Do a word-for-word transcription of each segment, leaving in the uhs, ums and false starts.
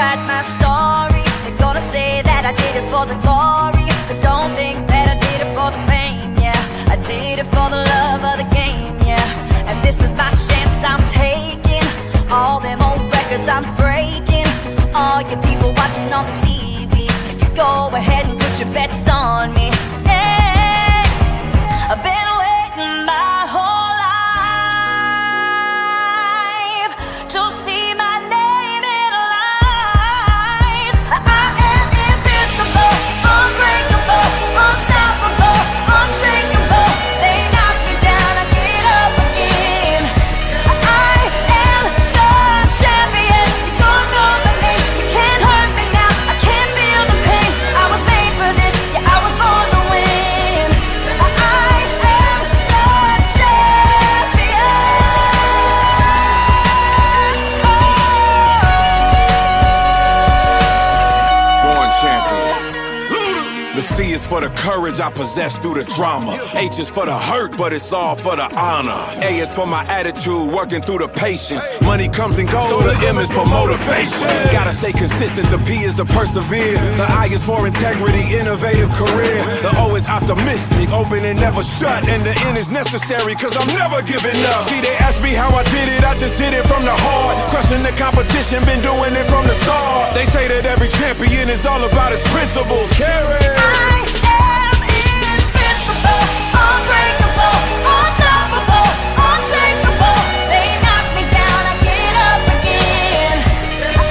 At my story, they're gonna say that I did it for the glory, but don't think that I did it for the fame, yeah. I did it for the love of the game, yeah. And this is my chance I'm taking. All them old records I'm breaking. All you people watching on the T V, you go ahead and put your bets on me. Hey, I've been waiting my whole life to see my name in lights. I am invincible, unbreakable, unstoppable, unshakable. They knock me down, I get up again. I am the champion. You're gonna know my name. You can't hurt me now. I can't feel the pain. I was made for this. Yeah, I was born to win. I am the champion. Oh. Born champion. The C is for the courage I possess through the drama. H is for the hurt, but it's all for the honor. A is for my attitude, working through the patience. Money comes and goes, so the M is for motivation. Gotta stay consistent, the P is to persevere. The I is for integrity, innovative career. The O is optimistic, open and never shut. And the N is necessary, cause I'm never giving up. See, they ask me how I did it, I just did it from the heart. Crushing the competition, been doing it from the start. They say that every champion is all about his principles. Carry. I am invincible, unbreakable, unstoppable, unshakable. They knock me down, I get up again.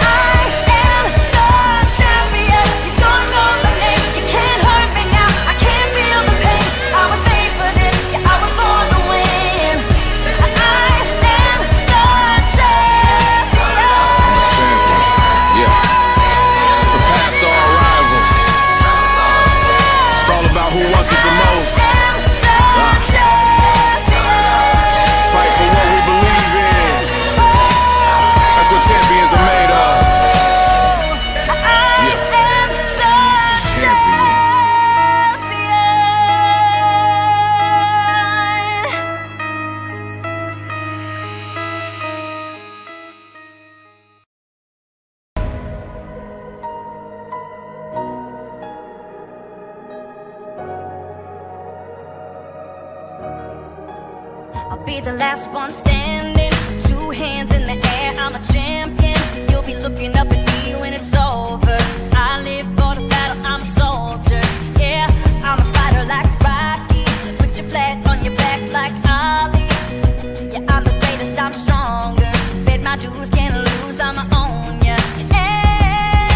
I am the champion. You're gonna know my name. You can't hurt me now. I can't feel the pain. I was made for this. Yeah, I was born to win. I am the champion. Yeah. Surpassed all rivals. It's all about who wants it the most. I am the champion. Fight for what we believe in. That's what champions are made of. I am the champion. I'll be the last one standing. Two hands in the air, I'm a champion. You'll be looking up at me when it's over. I live for the battle, I'm a soldier. Yeah, I'm a fighter like Rocky. Put your flag on your back like Ali. Yeah, I'm the greatest, I'm stronger. Bet my dues, can't lose, I'ma own ya. Hey,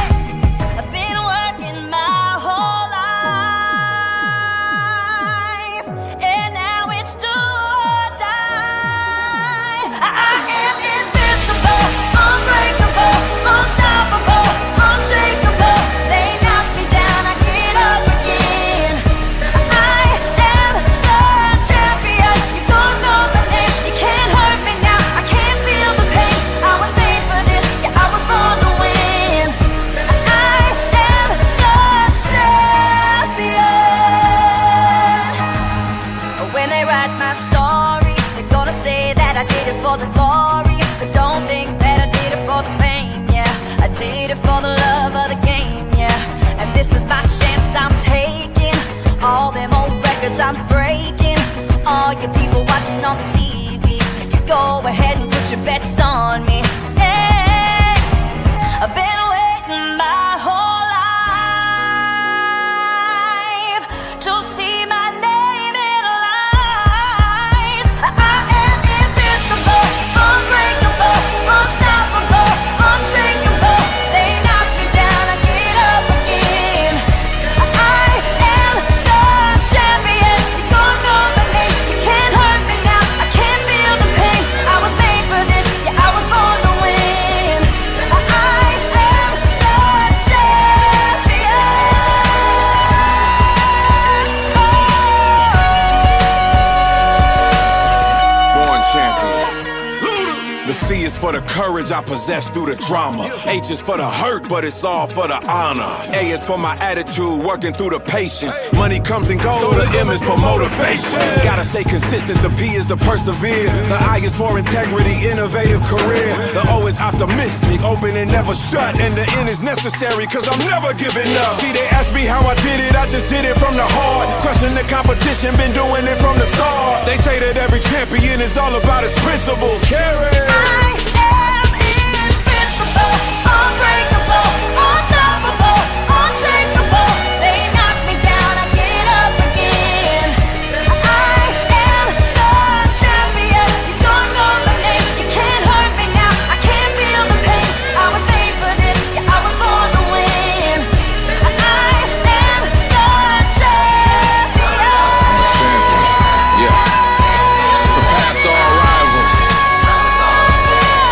I've been working my whole life, and now it's do or die. I am invincible, unbreakable, unstoppable, unshakable. They knock me down, I get up again. I am the champion. You're gonna know my name. You can't hurt me now. I can't feel the pain. I was made for this. Yeah, I was born to win. I am the champion. When they write my story, they're gonna say that I did it for the glory, but don't think that I did it for the fame, yeah. I did it for the love of the game, yeah. And this is my chance I'm taking. All them old records I'm breaking. All you people watching on the T V, you go ahead and put your bets on me. Hey, I've been waiting my whole life to see my name in lights. I am invincible, unbreakable, unstoppable, unshakable. They knock me down, I get up again. I am the champion. You're gonna know my name. You can't hurt me now. I can't feel the pain. I was made for this. Yeah, I was born to win. Courage I possess through the drama. H is for the hurt, but it's all for the honor. A is for my attitude, working through the patience. Money comes and goes, so the M is for motivation. Gotta stay consistent, the P is the persevere. The I is for integrity, innovative career. The O is optimistic, open and never shut. And the N is necessary, 'cause I'm never giving up. See, they ask me how I did it, I just did it from the heart. Crushing the competition, been doing it from the start. They say that every champion is all about his principles. Carry. I am invincible, unbreakable, unstoppable, unshakable. They knock me down, I get up again. I am the champion. You're gonna know my name. You can't hurt me now. I can't feel the pain. I was made for this. Yeah, I was born to win. I am the champion. Yeah. Surpassed all rivals.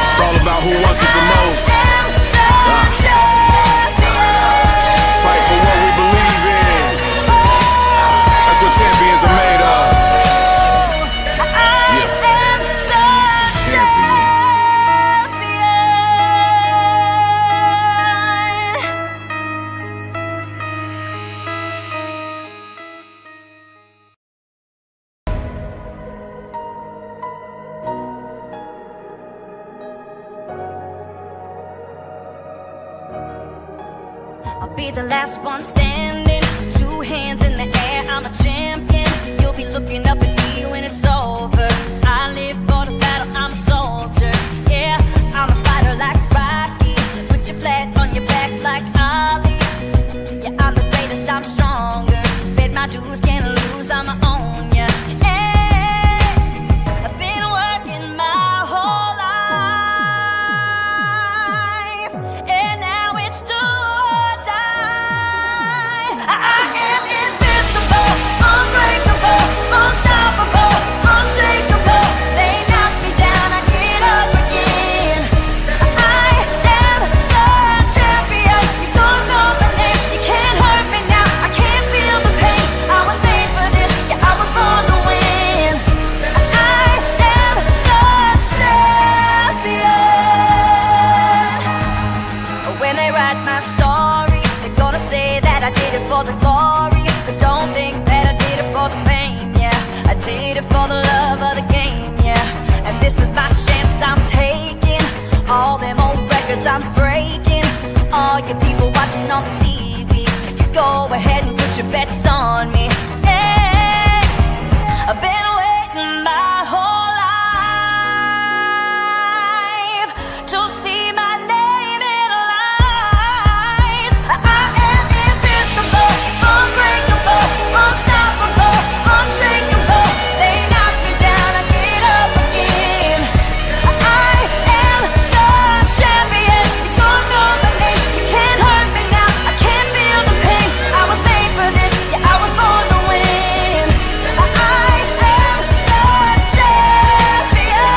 It's all about who wants it the most. I am the champion. Fight for what we believe in. That's what champions are made of. I am the champion. I'll be the last one standing, two hands in the air, I'm a champion. You'll be looking up at me when it's over. I live for the battle, I'm a soldier. Yeah, I'm a fighter like Rocky. Put your flag on your back like Ali. Yeah, I'm the greatest, I'm stronger. Bet my dues, can't lose, I'ma own ya. Hey, I've been working my whole life, and now it's do or die. I am invincible, unbreakable, unstoppable, unshakable. They knock me down, I get up again. I am the champion. You don't know my name. You can't hurt me now. I can't feel the pain. I was made for this. Yeah, I was born to win. I am the champion. When they write my story, they're gonna say that I did it for the glory. But don't think that I did it for the fame, yeah. I did it for the love of the game, yeah. And this is my chance I'm taking. All them old records I'm breaking. All you people watching on the T V, you go ahead and put your bets on me. Yeah. I've been waiting my whole life to see my name in lights. I am invincible, unbreakable, unstoppable, unshakable. They knock me down, I get up again. I am the champion. You don't know my name. You can't hurt me now. I can't feel the pain. I was made for this. Yeah, I was born to win. I am the champion.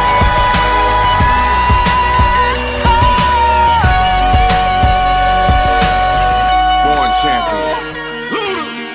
Born champion.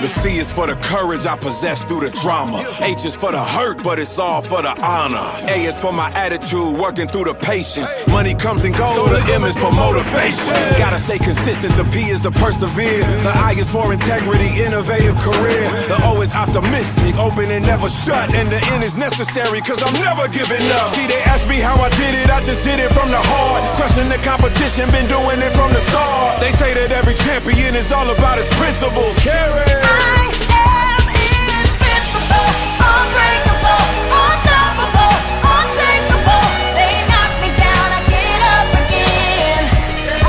The C is for the courage I possess through the drama. H is for the hurt, but it's all for the honor. A is for my attitude, working through the patience. Money comes and goes, so the M is for motivation. Gotta stay consistent, the P is the persevere. The I is for integrity, innovative career. The O is optimistic, open and never shut. And the N is necessary, 'cause I'm never giving up. See, they ask me how I did it, I just did it from the heart. Crushing the competition, been doing it from the start. They say that every champion is all about his principles. Carry. I am invincible, unbreakable, unstoppable, unshakable. They knock me down, I get up again.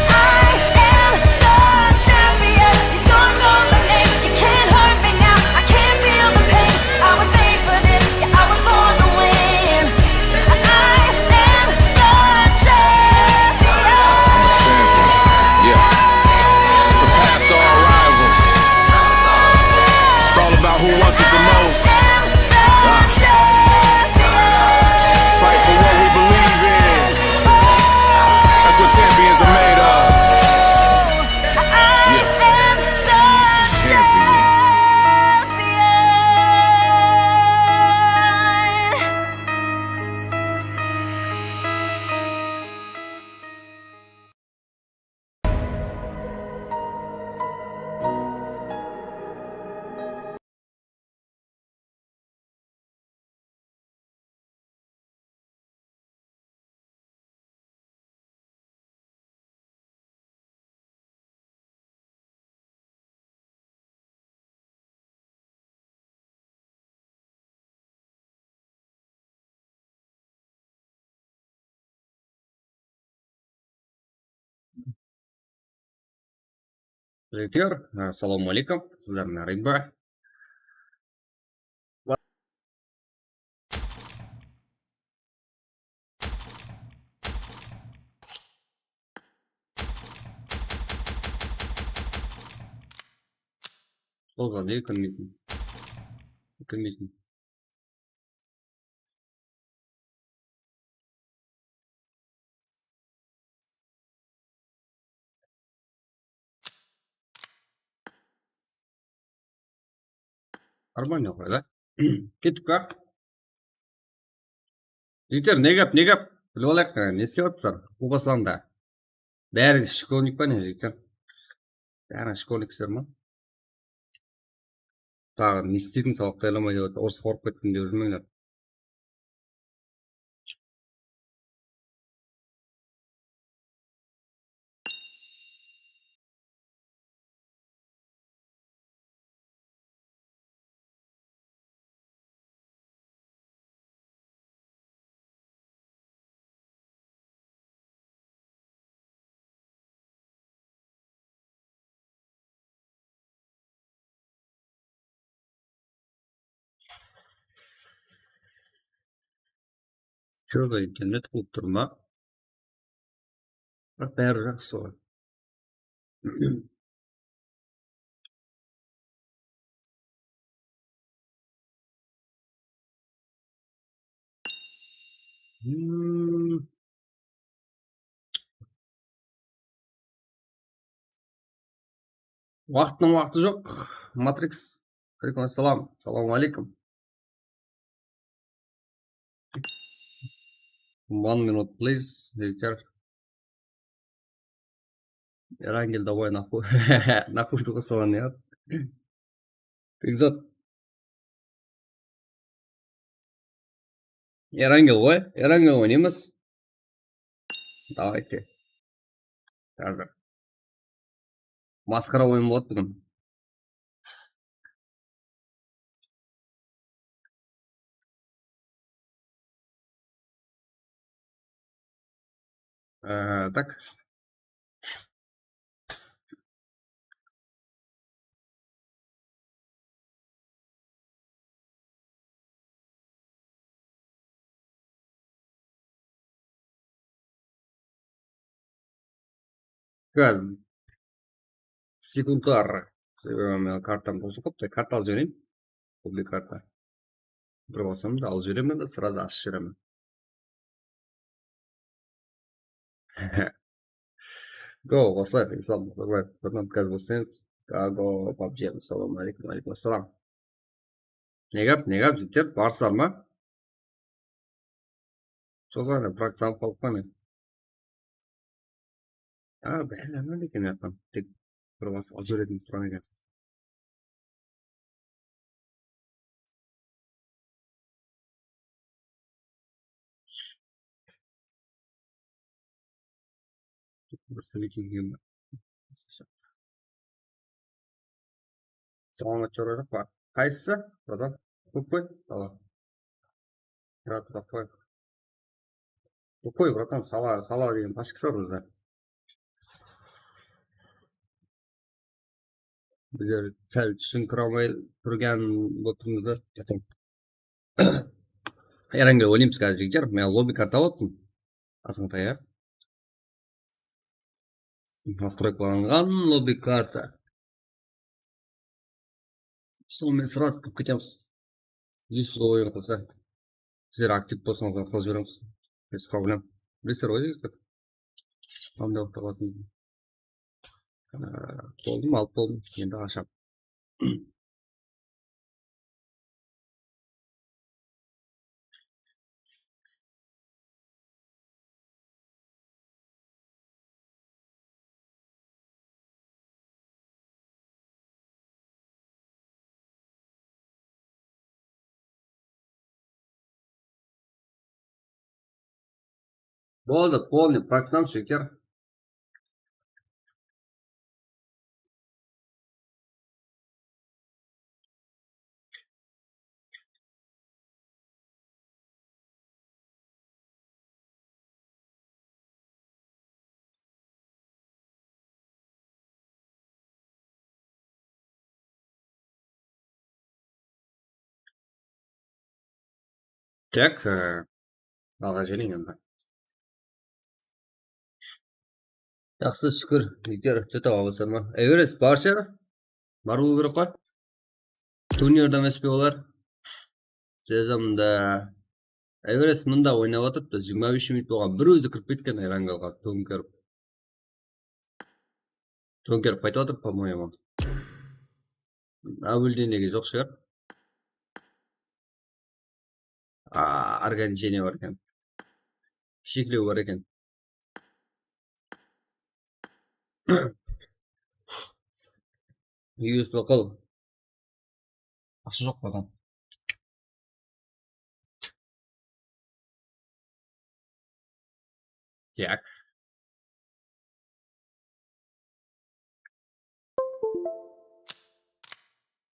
I am the champion. You don't know my name. You can't hurt me now. I can't feel the pain. I was made for this. Yeah, I was born to win. I am the champion. Yeah. Surpassed all rivals. Jigitler, assalawma aleykum. Sizler menen Rimba. Solǵa nege kirmeytin? Kirmeytin. Нормально ǵoy da. Kettik pa? Jigitler, ne gáp, ne gáp? Bilip alayıq, ne islep atırsızlar? Uqıp alsam da. Bári shkolnik pa ne, jigitler? Bári shkolniksizler ma? Taǵı ne istediń, sabaq tayarlamay dep atır. Orıs qorqıp kettim dep júrmeńler. Чё за internet qılıp tur ma? Biraq bári jaqsı ǵoy. Hmm. Waqıttıń waqtı joq. Matrix. Aleykum assalam. Salawma aleykum. One minute, please, jigitler. Erangel, давай, нахуй-, нахуйды qosaman, ya. Bekzat. Erangel ǵoy, Erangel ǵoy, ne emes? Давайте. Házir. Masqara oyın boladı búgin. Ee, tak. Gaz. Sekundlar. Sebebi meniń kartam qosıp qaptı. Karta alıp jibereyin. Lobbi karta. Bir basam da alıp jiberemen de, srazı ashıp jiberemen. Go, baslayıq, Islam Muxtarbaev. Bratан, gaz baslayıq. Go, go, pabji. Assalamu aleykum, aleykum assalam. Ne gáp, ne gáp, jigitler, barsızlar ma? Josana, brak, sanıp qalıp qane. A, bári aman eken, yappan. Tek bir bas, azır edim, turan eken. Bir sóyleyken kelgen. Salamat joq pa? Qaysısı, bratan? Qoyıp qoy, sala. Brat, qoyıp qoy. Qoyıp qoy, bratan, sala, sala degen pashkası bar bizde. Bizler sál túsiniktire almay turǵan bolıp turmız da. Erangel, oynaymız házir, jigitler. Men lobbi karta alıp attım. Qasıńda tayar. Настройкаланǵan lobbi karta. Sonıń menen srazı kirip ketemiz. Если oyın qılsa, sizler aktiv bolsańızlar, qılıp jiberemiz. Без проблем. Bilesizler ǵoy, jigitler. Qanday waqıtta qılasın. Ee, boldım, alıp boldım. Endi asham. Boldı, полный program, jigitler. Tak, e, alǵa jiberiń endi. Jaqsı, shúkir. Jigitler, что-то alısadı ma? Everest barshı. Bar bolıw kerek ǵoy. Turnirda emes pe olar? Sezamda Everest mında oynap atırdı. Jigirma bes minut bolǵan. Bir ózi kirip ketken rangalǵa tóńkerip. Tóńkerip qaytıp atır, по-моему. Áwelden nege joq shıǵar? A, ограничение bar eken. Sheklew bar eken. Yusli qıl. Aqsha joq pa adam? Так.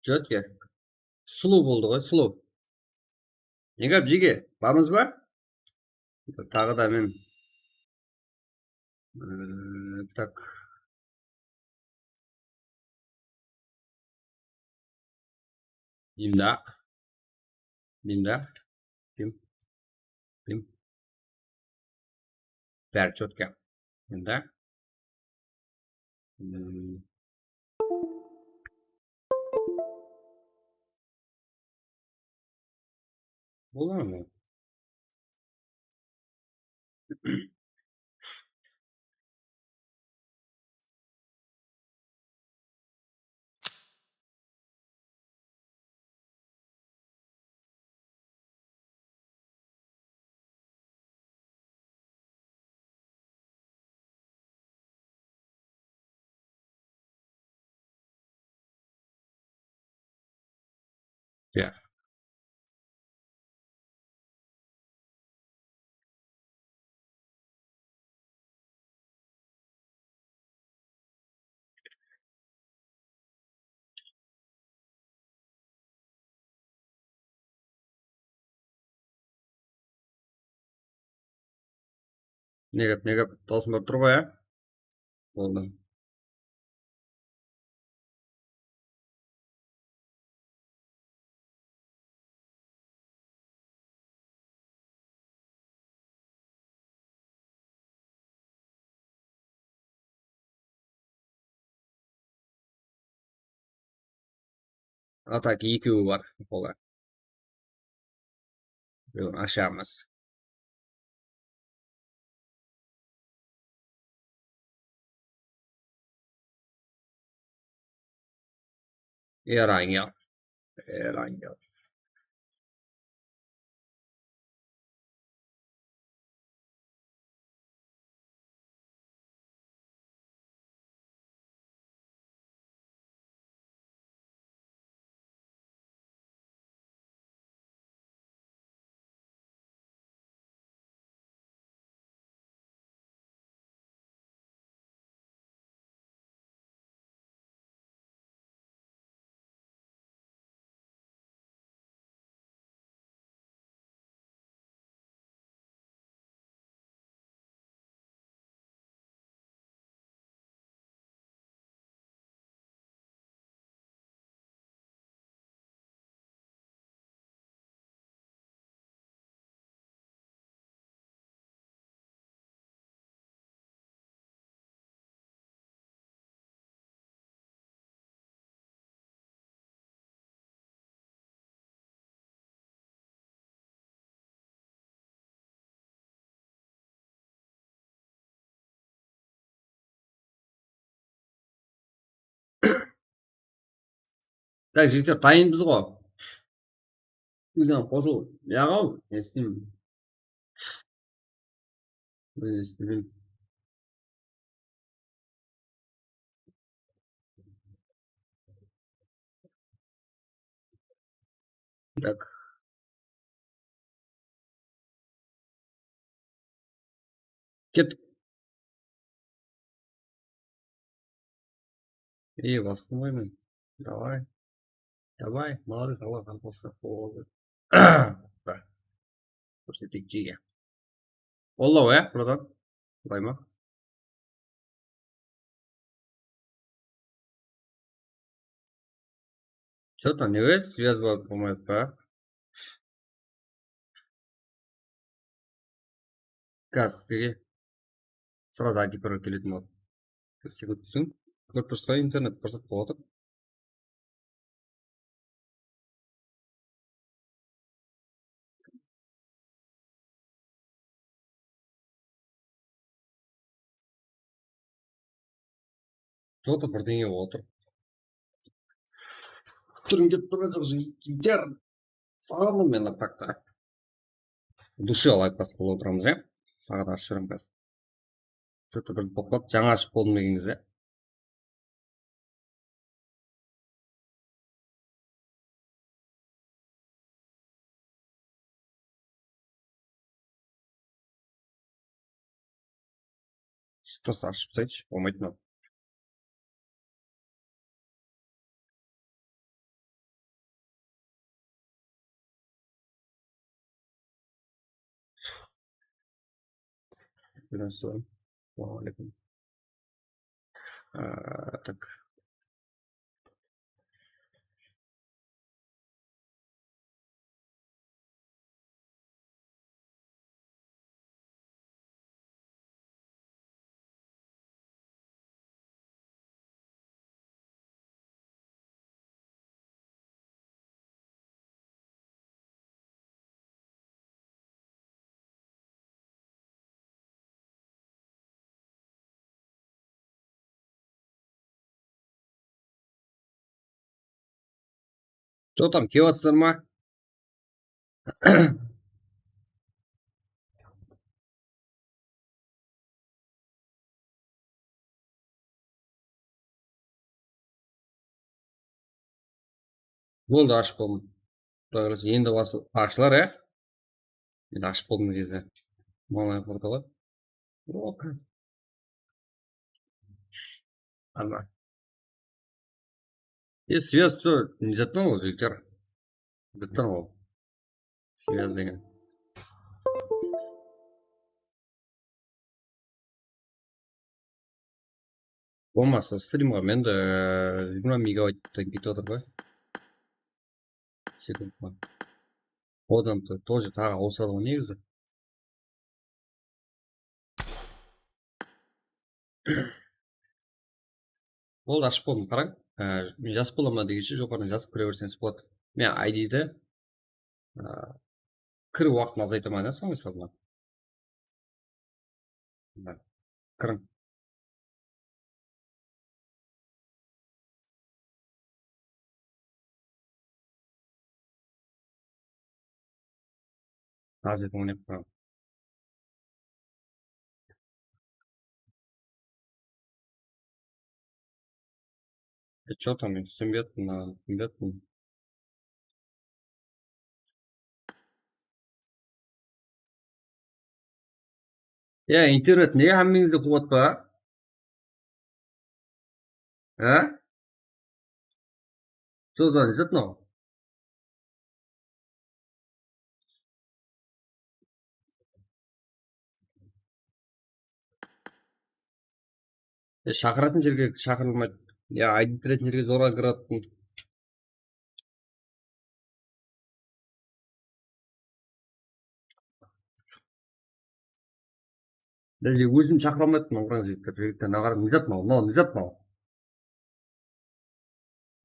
Четко. Slow boldı ǵoy, slow. Ne gáp, jeke, barmız ba? Taǵı da men, e, tak. Bimda. Bimda. Bim. Bim. Bári четко. Bimda. Hmm. Bola ma? Ya. Ne gáp, ne gáp, dawısım barıp tur ǵoy, ya? Boldı. Atak ekewi bar, olar. Birewin ashamız. Erangel. Erangel. Tak, jigitler, dayınbız ǵo. Óziń qosıl. Yaǵaw, ne isteymen? Ózi isteymen. Tak. Kettik. Ey, bastım ǵoy men. Davay. Davay, молодец, Allah qanı qılsın. Boldı. Kórseteyik, jege. Boldı ǵoy, ya, buradan. Bılay ma? Что-то не, связь bolıp bolmaydı pa? Gaz sizge srazı I D parol keletin boladı. Bir sekund kútsiń. Kórip turıpsız ǵoy, internet bir zat bolıp atır. Joq, birdeńe otır. Túrim kelip turǵan joq, jigitler. Saǵanman men, так-то. Dushe layk basıp otıramız, ya. Saǵan ashırım biraz. Что-то bir toqtadı, jańa ashıp boldım degen gezde. Shıtırsa ashıp taslayınshı, bolmaydı mınaw. Birinshi soraw. Assalamu aleykum. A, tak. Что там, kiyip atırsızlar ma? Boldı, ashıp boldım. Quday qálese, endi bası ashılar, e? Endi ashıp boldım gezde. Malaya portala. Opa. Ama. E, связь что, не затнул, Виктор? Затнул. Связь degen. Bolmasa strimǵa mende, e, jigirma megabayttan ketip atır ǵoy. Sekundına. Odan to-, тоже taǵı awısadı ǵoy negizi. Boldı, ashıp boldım, qarań. E, men jazıp bolaman ba degenshe joqarıdan jazıp kire berseńiz boladı. Men I D-di, e, kiriw waqtın azaytaman, ya, sol esabınan. Mına, kiriń. Házir oynap qoyaman. E, что там, men túsinbey atırman, túsinbey atırman. Ya, internet nege hámmeńizde quwat bar? Há? Что за, не затнул? E, shaqıratın jerge shaqırılmaydı. Ya, ayttıratın jerge zorǵa kiratın. Даже ózim shaqıra almayatırman, qarań, jigitler, jigitler, mına qarań, ne zat mınaw, mınaw ne zat mınaw?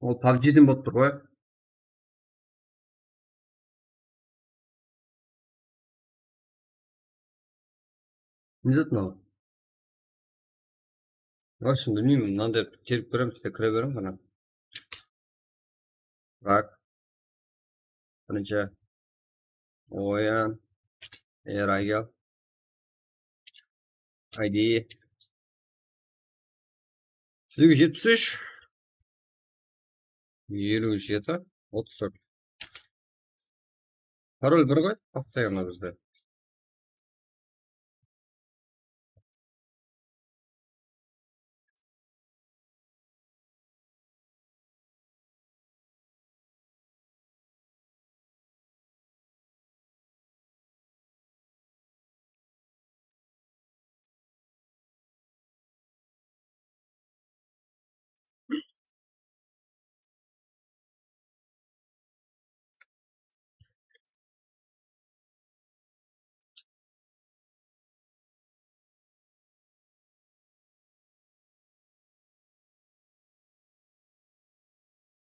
Ol pabjiden bolıp tur ǵoy. Ne zat mınaw? В общем, bilmeymen, mınanday terip berem, sizler kire beriń, qana. Так. Birinshi. Oyan. Eragel. I D. Sizge jetpis úsh. Eliw jeti, otız tórt. Parol bir ǵoy, постоянно bizde.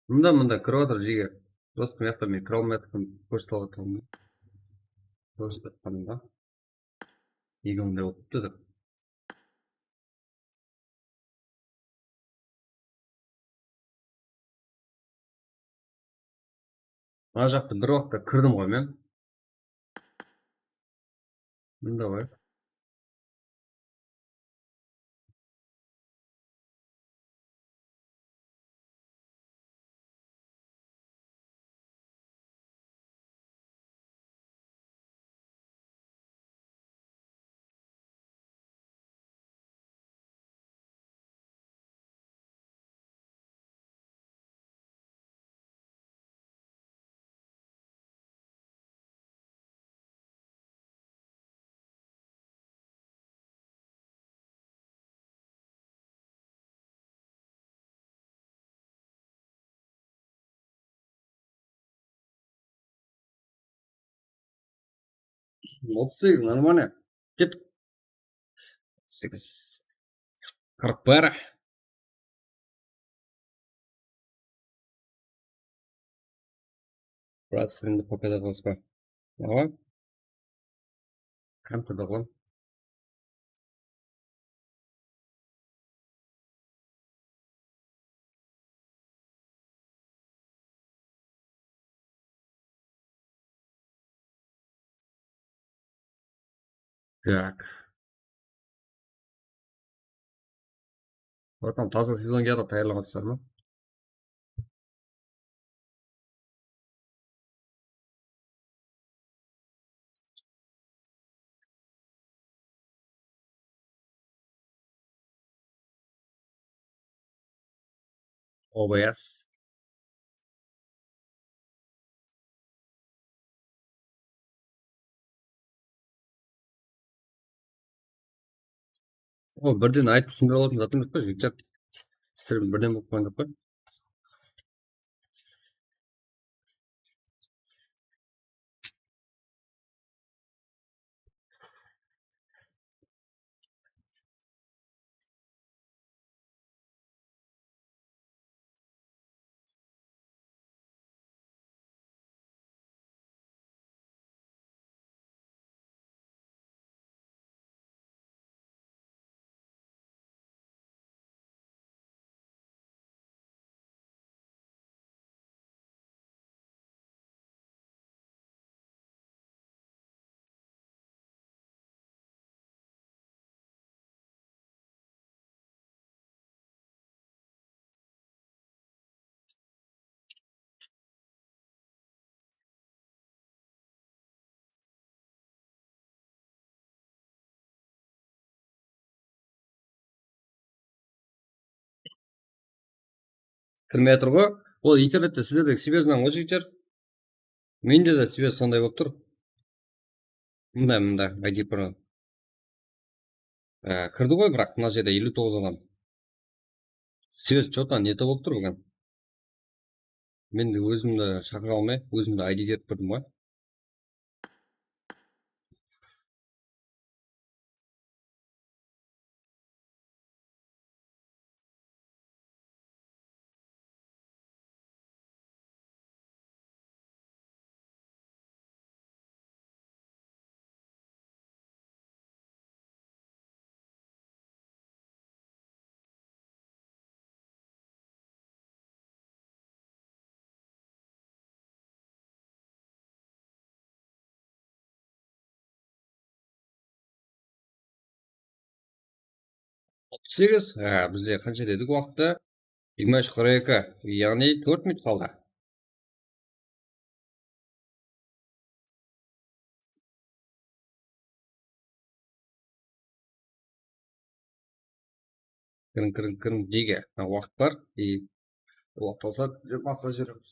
Mında, mında kirip atır, jege. Просто mıyaqta men kire almay atırman, kórsetip alatırman. Kórsetip atırman da. Ege onday bolıp turıptı. Mına jaqta bir waqıtta kirdim ǵoy men. Mında ǵoy. Otız segiz, нормально. Ket. Segiz. Qırq bir. Brat, streamdi kopiyalay alasız ba? Awa. Kompyuterden. Так. Bratан, taza sezonǵa da tayarlanıp atırsızlar ma? O B S. O, birden aytıp túsindirip alatın zatım joq pa, jigitler? Sizler birden bolıp qoyǵan joq pa? Kirmey atır ǵoy. Ol internette sizlerdegi svez mınaw ǵoy, jigitler. Mende de svez sonday bolıp tur. Mında, mında, I D Pro. Á, kirdi ǵoy, biraq mına jerde eliw toǵız adam. Svez chotno ne to bolıp tur búgin. Men de ózimdi shaqıra almay, ózimdi I D berip kirdim ǵoy. Otız segiz, há, bizde qansha dedik waqıtta? Jigirma úsh qırq eki, yaǵnıy tórt minut qaldı. Kiriń, kiriń, kiriń, jege. Há, waqıt bar. I waqıt alsa, bizler basqa jiberemiz.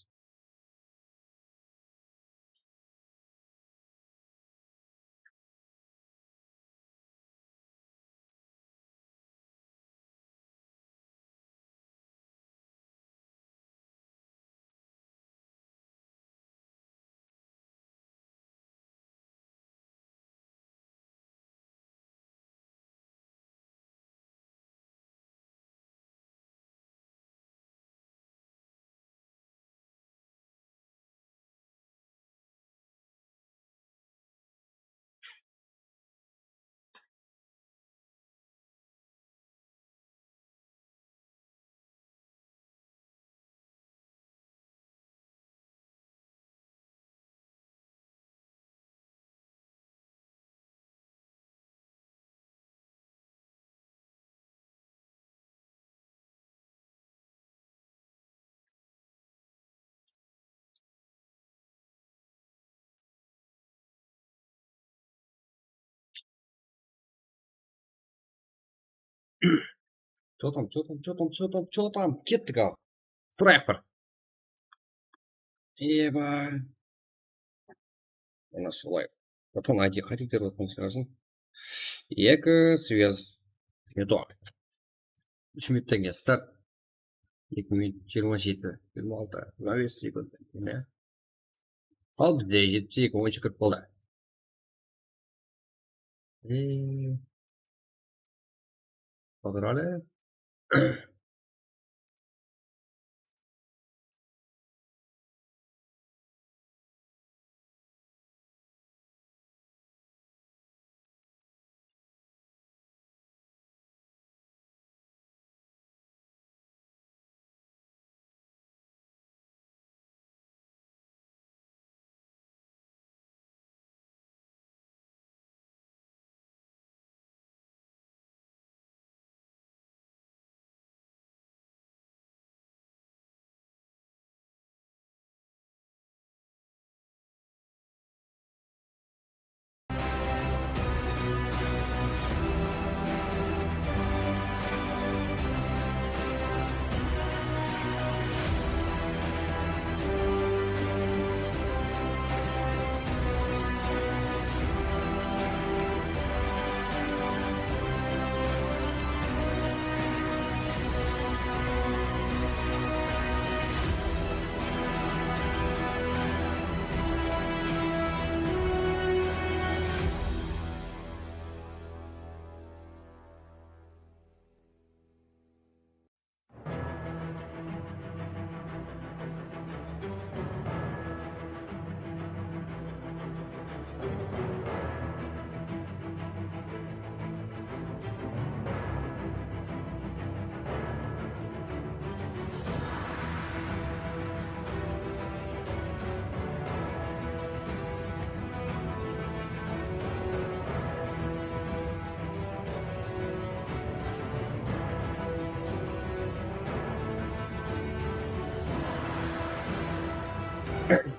Чё там, чё там, чё там, чё там, чё там? Kettik, al. Strayk bir. Eba. Mına solay. Потом I D qayta kóterip atqan shıǵarsın. Eki, связь. Не то. Úsh minuttan keyin start. Eki minut, jigirma jeti, jigirma altı, jigirma bes sekund. Mine. Al bizde jeti sekund, on sekund boldı. Eee, подрали.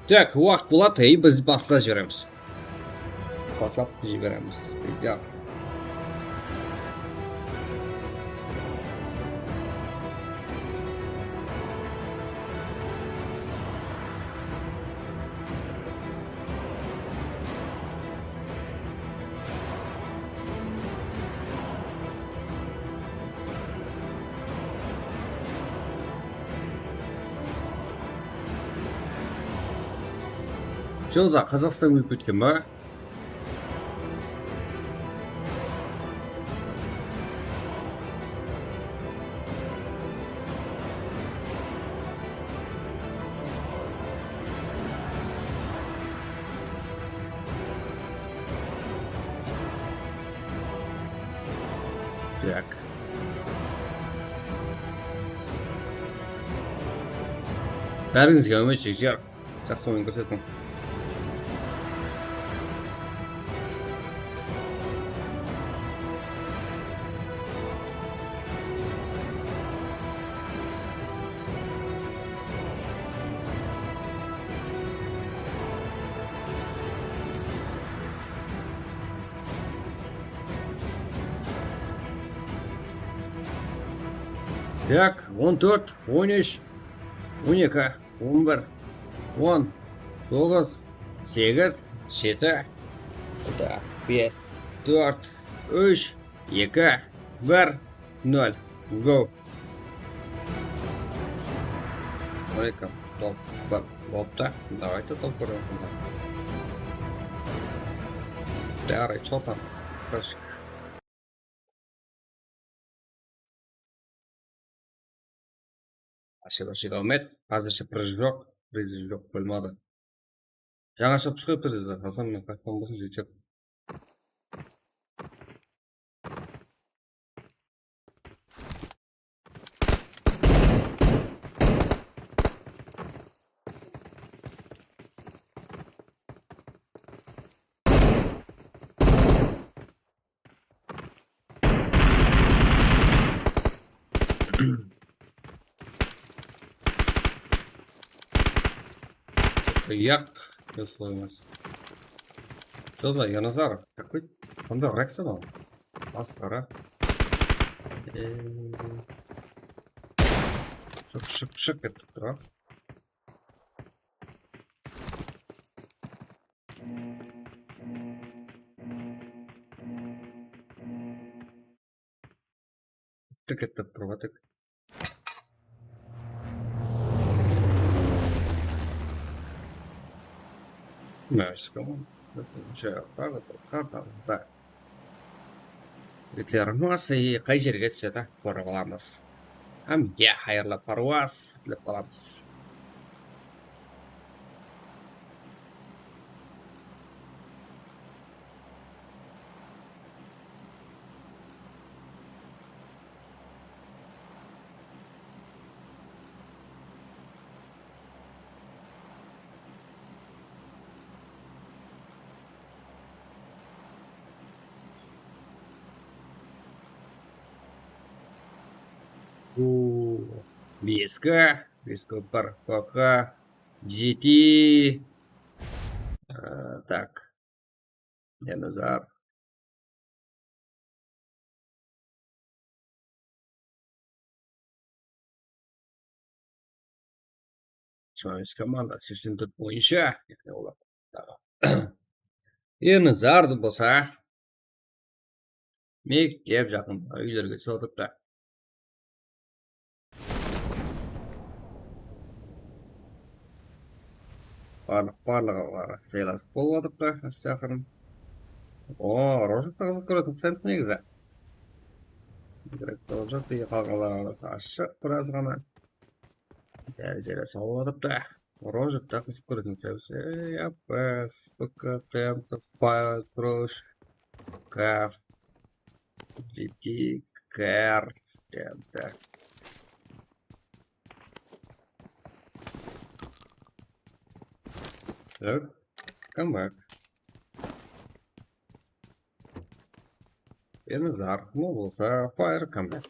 Tak, waqıt boladı, ey, biz baslap jiberemiz. Baslap jiberemiz. Ideal. Jolda Qazaqstan ólip ketken ba? Tak. Bárińizge áwmet, jigitler. Jaqsı oyın kórsetiń. Tak, on tórt, on úsh, on eki, on bir, on, toǵız, segiz, jeti, bes, tórt, úsh, eki, bir, nol. Go. Aleyküm. Top bir. Boptı. Давайте top bir. Давай, что там? Хорошо. Спасибо, Шигауmet. Házirshe priz joq, priz joq bolmadı. Jańa shıǵıpsız ǵoy prizdi. Hasan menen qaytqan bolsın, jigitler. Yaq, yoq, solay emes. Что за Яназар? Какой? Qanday rak sen al? Masqara. Ee, shıq, shıq, shıq etip tur. Kettik, kettik, turıp atık. Mına, eskimon. Birinshi, taǵı da, taǵı da. Reklama, e, qay jerge túsedi, kórip alamız. Hám ya, hayırlı parwaz tilep qalamız. Bu beski, beski bir, P K, jeti. Ee, tak. Dinozavr. Jigirma bes komanda, seksen tórt boyınsha. Yaǵnıy olar. Endi zardı bolsa mektep jaqında úylerge túsip atırıptı. Barlıq, barlıǵı jaylastı bolıp atırıptı, áste aqırın. O, Rojakta qızıq kóretin qısayıptı negizi. Rojakta qalǵanları ashıq biraz ǵana. Dárejede sawal atırıptı. Rojakta qızıq kóretin sebep. F P S, P K, T M T, Fire, Crush, Kaf, G T, Car, T M T. Look, come back. Endi zarq bolsa, Fire, come back.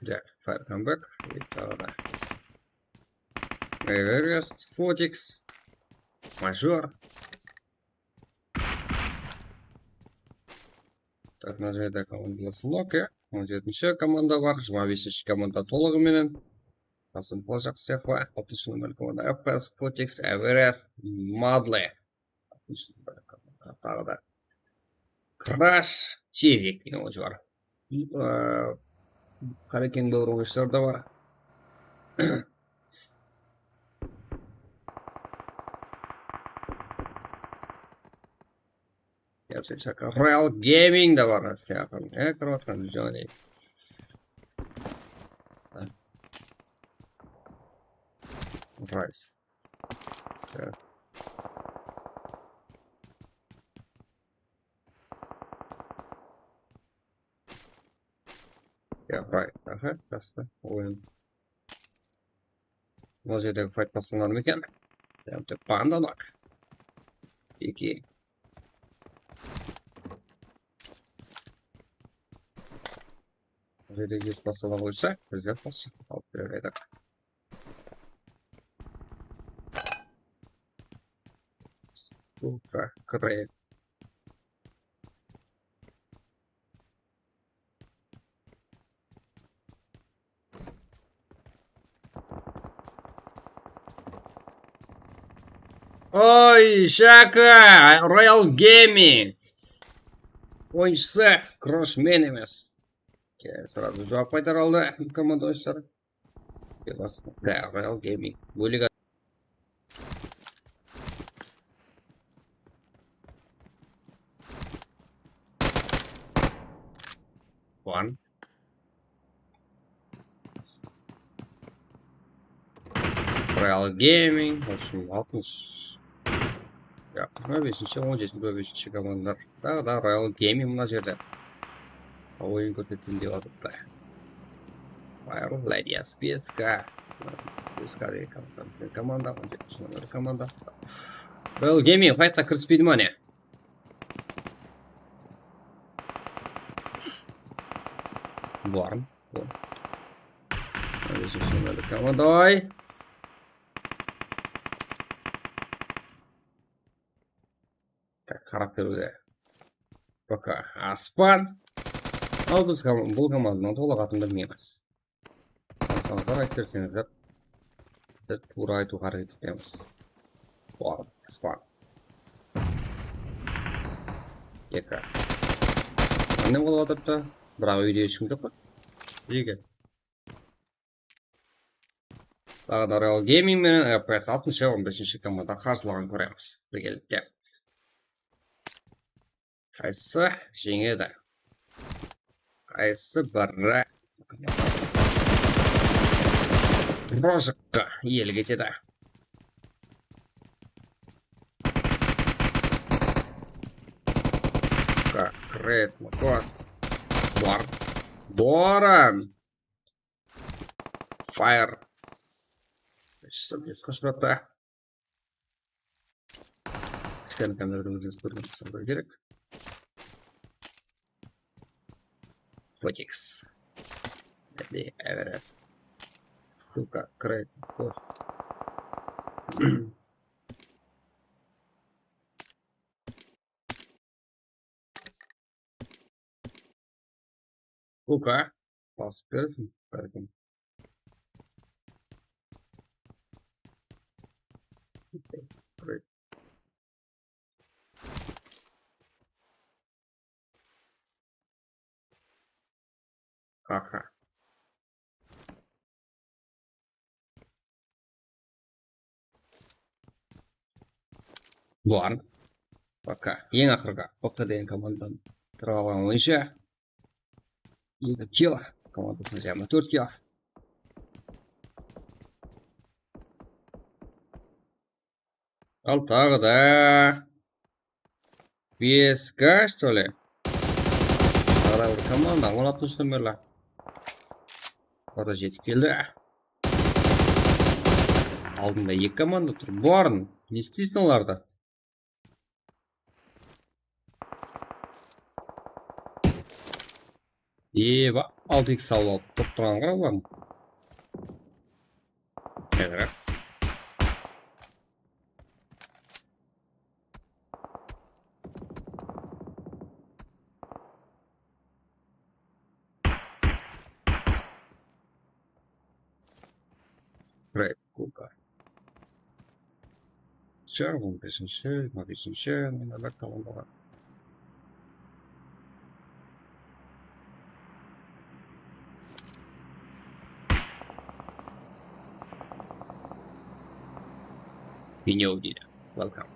Tak, Fire, come back. E, taǵı da. Everest, Fotix, Major. Tak, mına jerde komandalar snoke. On jetinshi komanda bar, jigirma besinshi komanda tolıǵı menen. Qasım Qılajaq, Sefa, altınshı nomer komanda, F P S, Fotix, Everest, Madle. Taǵı da Crash, Chezik degen oyıncı bar. Ee, Qarekeń Bauer oyıncıları da bar. Gerçi shaka Royal Gaming de bar, siyaqın. E, kirip atqan Johnny. Rice. Ya. Ya, Rice. Aha, rasta. Oyın. Mına jerdegi fayt baslanar ma eken? Dep pandanak. Eki. Mına jerde júz baslana qoysa, bizler pas alıp berer edik. Suka, kre. Oy, shaka, Royal Gaming oyınshısı Crush men emes. Ke, srazı juwap qaytara aldı komanda oyınshıları. Ke, bas, da, Royal Gaming. Bólik. One. Royal Gaming, в общем, altmış. Ya, jigirma besinshi, on jetinshi, jigirma besinshi komandalar. Taǵı da Royal Gaming mına jerde. Oyın kórsettim dep atırıptı. Fire, Ladias, beska. Beska degen komanda, bizden komanda, on jetinshi nomer komanda. Real Gaming faytqa kirispeydi ma ne? Barım. On jetinshi nomerli komanda, oy. Tak, qarap berude. Poka, Aspan. Al, biz kom-, bul komandanıń tolıq atın bilmeymiz. Aytsańızlar, aytıp berseńizler, biz tuwra aytıwǵa háreket etemiz. Bul Aspan. Eki. Ne bolıp atırıptı? Biraq úyde hesh kim joq pa? Ege. Taǵı da Real Gaming menen F P S altınshı, on besinshi komanda qarsılıǵın kóremiz birgelikte. Qaysı jeńedi? Qaysı biri? Rojikka iyelik etedi. Konkretno, kos. Bar. Boran. Fire. Shıp, esqa shıratta. Kishkene kamerada ózińiz kórgen bolsańız kerek. Fotix. Endi Everest. Shtuka, kreyt, kos. Kuka. Basıp bersin, bálkim. Aha. Bular. Poka. Eń aqırǵı Poka degen komandadan tırıp alǵan oyınshı. Eki kill. Komandasına jigirma tórt kill. Al taǵı da B S K, что ли? Taǵı da bir komanda, on altınshı nomerli. Orada jetip keldi. Aldında eki komanda tur. Born, ne isteyseń olardı? Eba, altı X alıp alıp turıp turǵan qara bulardıń. Raz. Red Kuka. Shıǵar, on besinshi, jigirma besinshi nomerler komandalar. Video deydi. Welcome.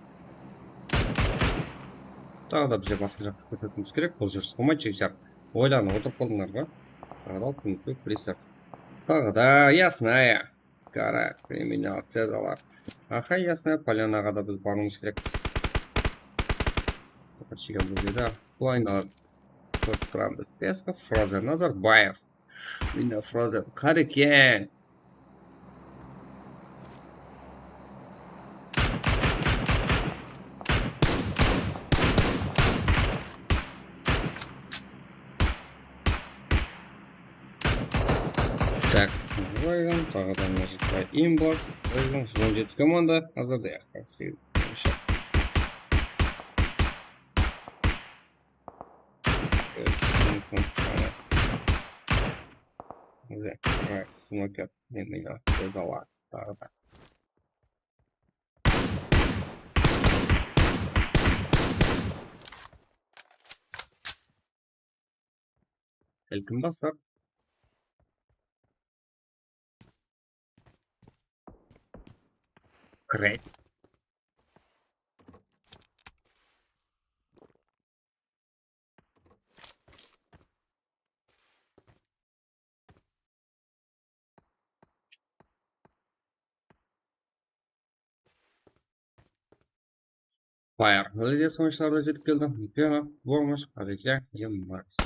Taǵı da bizler basqa jaqtı kórsetiwimiz kerek. Bul júris bolmaydı, jigitler. Oylanıp otırıp qaldıńlar ba? Taǵı da alıp keliń, bilesizler. Taǵı da Yasnaya. Qara, kriminal, cezalar. Aha, Yasnaya Polyonaǵa da biz barıwımız kerekpiz. Faqat shegen bul jerde. Bul aynaǵa kórip turamız. Peskov, Frozen, Nazarbaev. Mine, Frozen, qara eken. Tak, qoyǵan, taǵı da mına jaqqa imbas, qoyǵan, on jeti komanda, házirde segiz. Mine, mına smoker, men mına cezalar, taǵı da. Ilkin baslar. Great. Fire. Молодец, oyınshılar da jetip keldi. Mikena, Bormash, Arikya, em Max.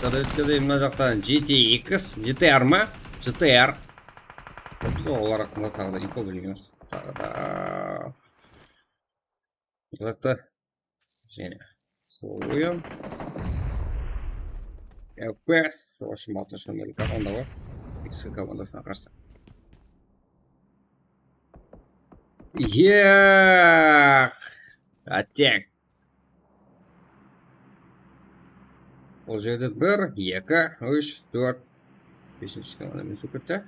Jaqta ótkizeyik, mına jaqtan G T X, G T R ma? G T R. Biz olar haqqında taǵı da info bilmeymiz. Taǵı da Jaqta. Jáne. Sol oyın. F P S. Вообще, altınshı nomerli komanda bar. X K komandasına qarsı. Yaq! Attack! Ol jerde bir, eki, úsh, tórt, besinshi komanda men súkirdi.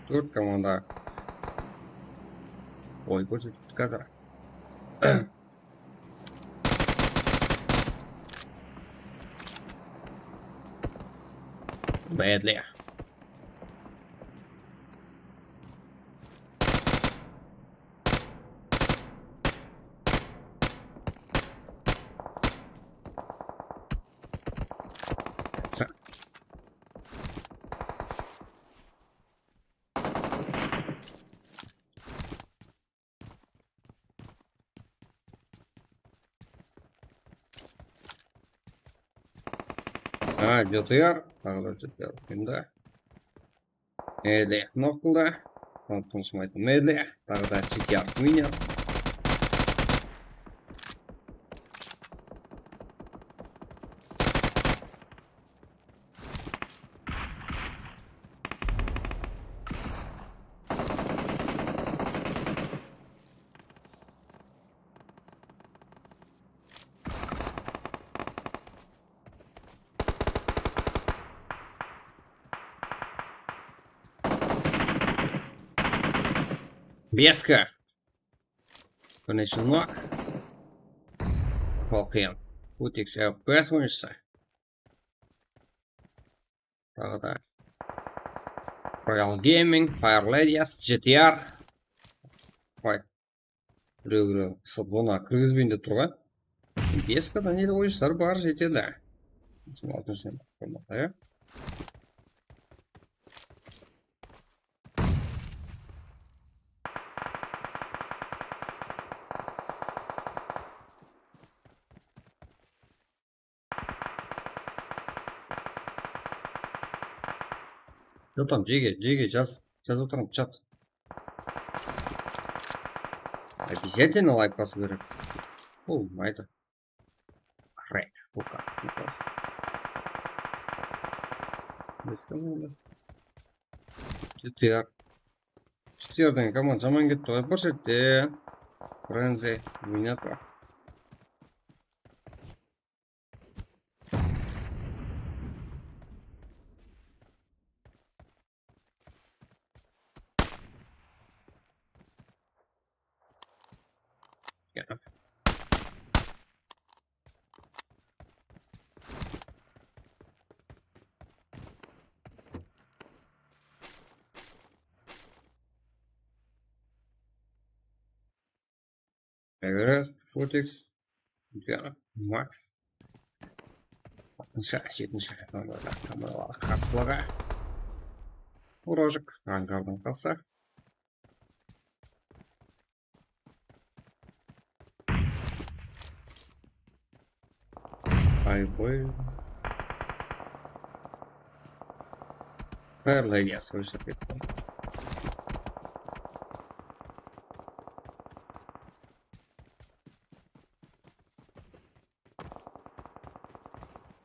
Tórt komanda oyın kórsetipti házir. Badly. Ha, G T R. Taǵı da G T R oyında. Medli, nokıldı. Tanıp tanısmaydı. Medli. Taǵı da G T R winner. Beska. Bir necha nok. Qoqıyam. Utix F P S oyınshısı. Taǵı da Royal Gaming, Fire Ladies, G T R. Vay. Birew-birew qısıp zona kirgizbeyin dep turǵan. Beskadan ele oyınshılar bar jetedi. Sol altınshı, ya. Jotam, jege, jege, jaz, jazıp otırman, chat. Обязательно лайк basıw kerek. Bolmaydı. Crack, Luka, Lukas. Nesken boldı? G T R. G T R'den komanda jaman ketti ǵoy, bir shette. Frenzy, Mineta. Everest, Fotix, Diana, Max. Altınshı, jetinshi nomerli komanda qarsı. Urajik, angardan qalsa. Ay boy. Qayerlay yasqı iship ketti.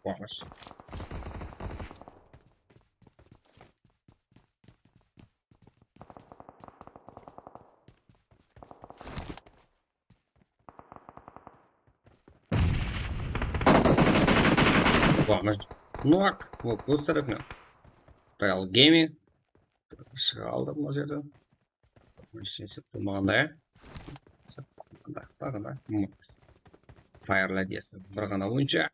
Quwanısh. Quwanısh. Nok. Nok, óz tárepinen. Royal Gaming. Shıǵa aldı mına jerden. Esep bolmaǵanda, ya. Esep bolmaǵanda, taǵı da Max. Fire Ladies bir ǵana oyınsha.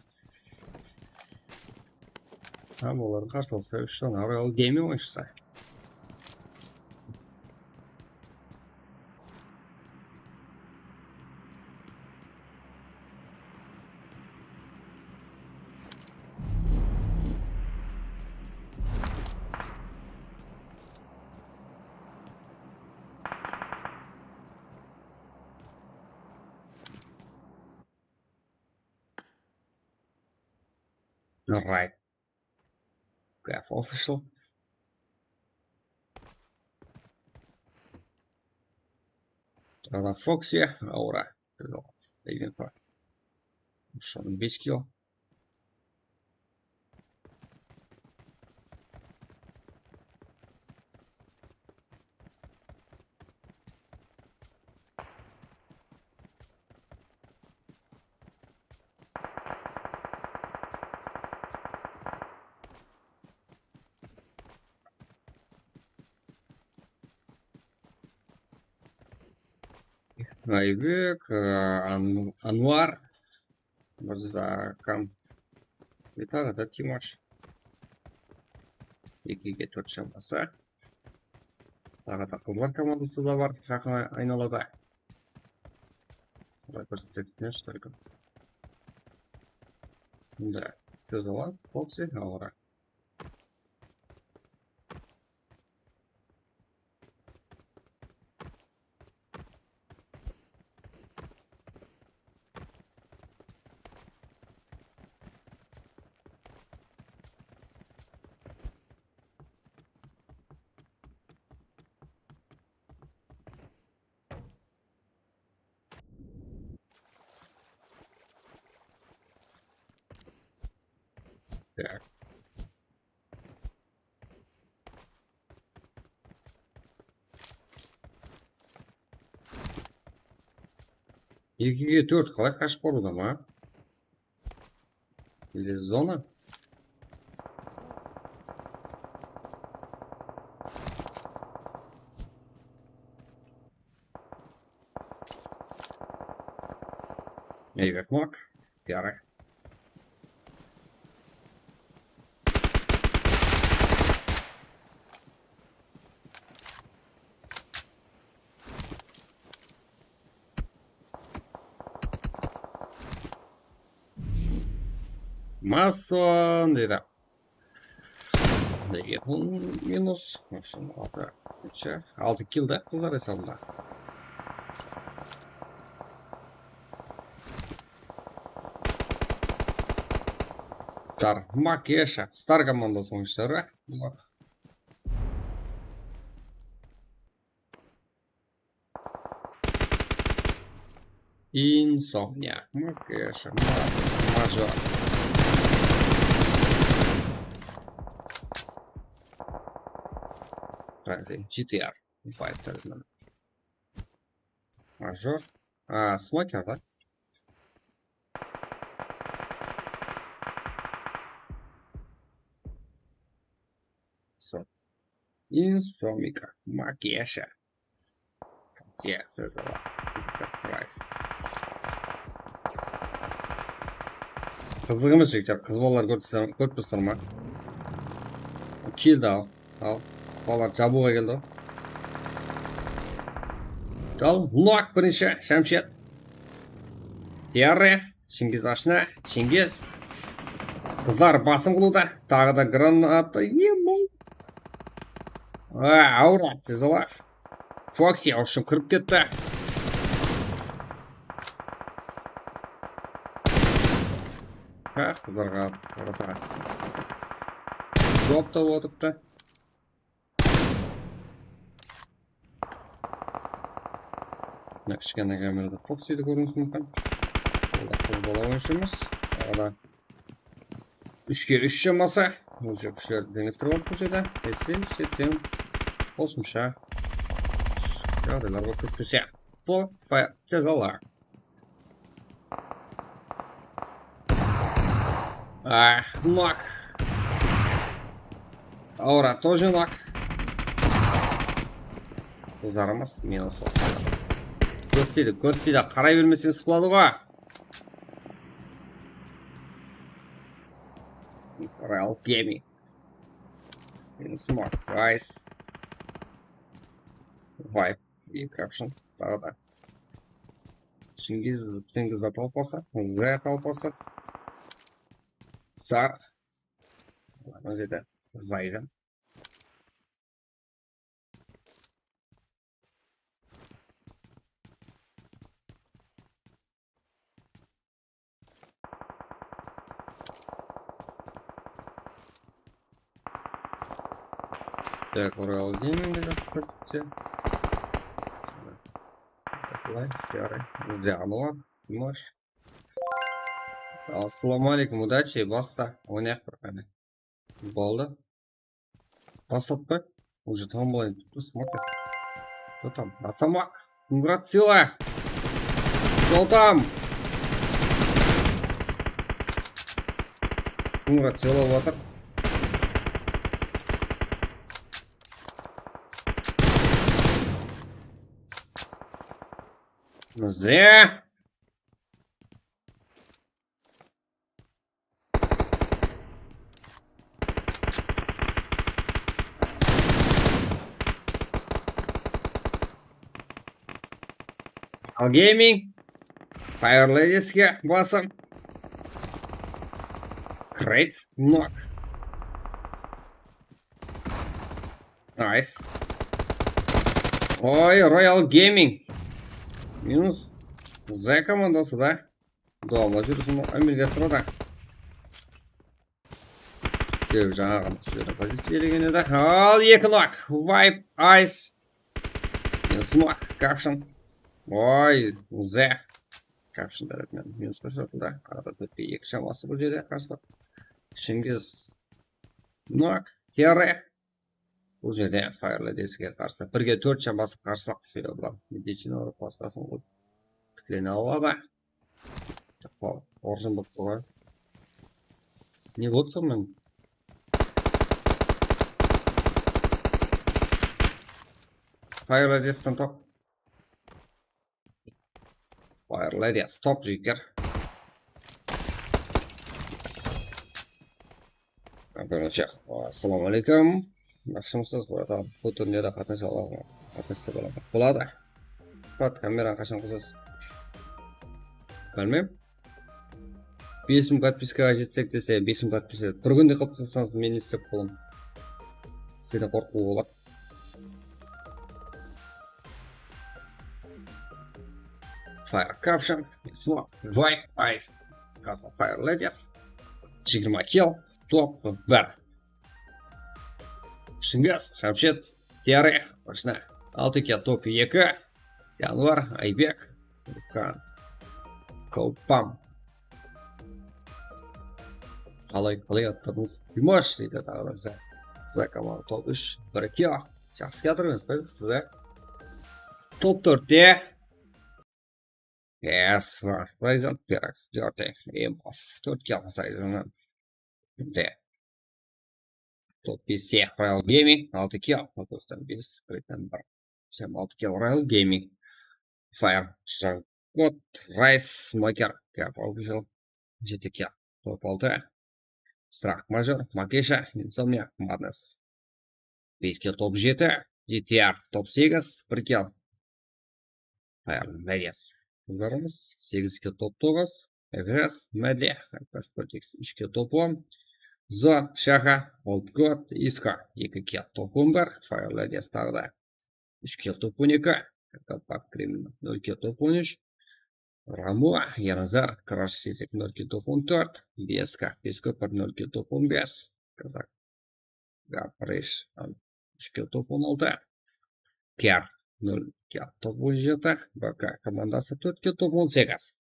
Hám olardıń qarsılısı úsh dana Royal Gaming oyınshısı. Right. Gaf Official. Tawda Foxy, Aura. Biz oǵan. Event bar. Shunıń bes kill. Aybek, e, An-, Anvar, Mırza, Kam. Ve taǵı da Timash. Ekige tórt shaması. Taǵı da qızlar komandası da bar, jaqın ay-, aynalada. Qolay kórsetedi, что ли? Bunda sóz alar, Foxy, Aura. Tak. Ekige tórt qalay qashıp barıwda ma? Или zona? Ey, bak, bak. Yarı. Mason deydi. Nege bul minus? Shın altı, altı kill da qızlar esabında. Star, Makesha, Star komandası oyınshıları. Bular. Insomniak, Makesha, Ma-, Major. G T R, Viper. Major. A, Smoker da. So. Insomniak, Makesha. Siyah, sezala. Super price. Qızıq emes, jigitler, qız balalar kórip tursań-, kórip tursań ma? Keldi al. Al. Balalar jabıwǵa keldi ǵoy. Al, nok birinshi, Shamshet. Tiyarre. Chingiz ashna, Chingiz. Qızlar basım qılıwda. Taǵı da granata. Emo. A, Aura, tez ala. Foxy, ushıp kirip ketti. Ha, qızlarǵa qarata. Dropta otırıptı. Mına kishkene kamerada Foxydi kóriwimiz múmkin. Bul da qız bala oyınshımız. Arada úshke úsh shaması. Уже kúshlerdi deńestiriw alıp bul jerde. Ese shetten qosımsha jaǵdaylar bolıp ketpese. Bul fa-, tez ala. Ah, nok. Aura тоже nok. Qızlarımız minus oldı. Kórsetedi, kórsetedi. Qaray bermeseńiz sıpladı ǵoy. Real Gaming. Minus nok. Guys. Vibe. Eki option. Taǵı da. Chingiz, Chingiz Z talpası, Z talpası. Sar. Mına jerde Zayjan. Так, Royal Gaming de jazıp ketipti. Былай, ярай. Зиянова, Димаш. Ассаламу алейкум, удачи, баста. Oynayıq bir qáne. Boldı. Baslat pa? Уже там было, смотри. Кто там? Асама. Congratula. Кто там? Congratula batır. Bizde. Al Gaming. Fire Ladies'ke basım. Great knock. Nice. Oy, Royal Gaming. Minus. Z komandası da. Dawamlı júrisin Emilge sırada. Sebebi jańa ǵana sol jerde poziciya iyelegen edi. Al, eki knock. Wipe, Ice. Minus knock. Caption. Oy, Z. Caption tárepinen minusqa ushıratıldı. Arada tórtke eki shaması bul jerde qarsılıq. Shingiz knock. Terre. Bul jerde Fire Ladies'ke qarsı. Birge tórt shaması qarsılıq sebebi bular. Medicina urıp basqasın qılıp tiklene aladı. Orjın bolıp turǵan. Ne boldı sonıń menen? Fire Ladies'ten top. Fire Ladies, top jigitler. Birinshi, assalawma aleykum. Yaqshımısız, bratan? Bul turnirde qatnasa alaman. Qatnassa bolaman. Boladı. Brat, kameranı qashan qosasız? Bilmeymen. Bes mıń podpiskaǵa jetsek dese, bes mıń podpiska. Bir kúnde qılıp taslasańız, men ne istep bolaman? Sizden qorqıw boladı. Fire Caption, Swap, Wipe, Ice, qısqası Fire Ladies, jigirma kill, top bir. Shıńǵıs, Shamshet, Tiyari, Roshna, altı kill, top eki, Yanvar, Aybek, Rukan, Kaupam. Qalay, qalay atladınız? Dimash deydi taǵı da. Za, Za komanda top úsh, bir kill. Jaqsı kiyatırmız biz size. Top tórtte. Yes, Ryzen, Perax, Dirty, Emos, tórt kill Ryzen'nen. De. Top beste Royal Gaming, altı kill, Lotos'tan bes, Great'ten bir. Sen altı kill Royal Gaming. Fire, Jankot, Rice, Smoker, Kaf Official, jeti kill. Top altı. Strah Major, Makesha, Insomnia, Madness. Bes kill top jeti, G T R top segiz, bir kill. Fire Ladies. Qızlarımız, segiz kill top toǵız, Egres, Medli, Hypersport X, úsh kill top on, Zo, Shaha, Old God, Iska, eki kill top on bir, Fire Ladies taǵı da úsh kill top on eki, Kakapak Criminal, nol kill top on úsh, Ramu, Yanazar, Crash Sisik, nol kill top on tórt, B S K, Beskópir, nol kill top on bes, Kazak, Gaprish, úsh kill top on altı, Kar, nol kill top on jeti, B K komandası, tórt kill top on segiz.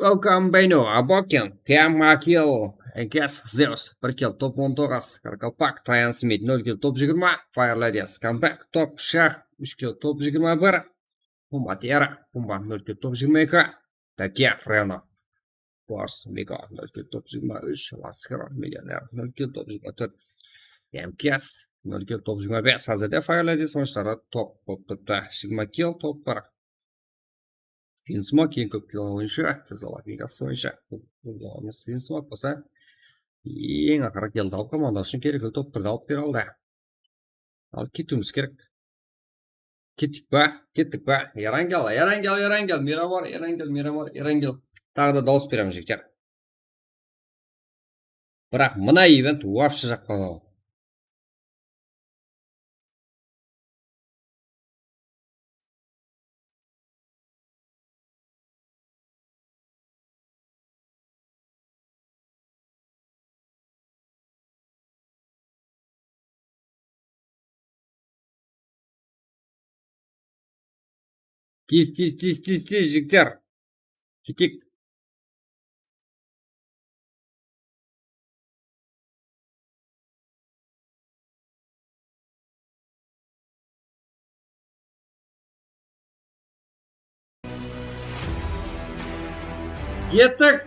Welcome, Beyno, Abokin, Kama kill, Enkes, Zeus, bir kill top on toǵız, Karkalpak, Tayan Smit, nol kill top jigirma, Fire Ladies, Comeback, top Shah, úsh kill top jigirma bir, Pumba Tiara, Pumba, nol kill top jigirma eki, Takia, Reno, Force, Miko, nol kill top jigirma úsh, Lasker, Millioner, nol kill top jigirma tórt, Enkes, nol kill top jigirma bes, házirde Fire Ladies oyınshıları top bolıp turıptı, jigirma kill top bir. Finsmok eń kóp kill oyınshı, Tezala Finkası oyınshı. Bul, bul Finsmok bolsa eń aqırı killdi alıp komanda ushın kerekli top birdi alıp bere aldı. Al ketiwimiz kerek. Kettik pa? Kettik pa? Erangel, Erangel, Erangel, Miramar, Erangel, Miramar, Erangel. Taǵı da dawıs beremiz, jigitler. Biraq mına event вообще jaqpadı. Tez, tez, tez, tez, tez, jigitler. Keteyik. Kettik.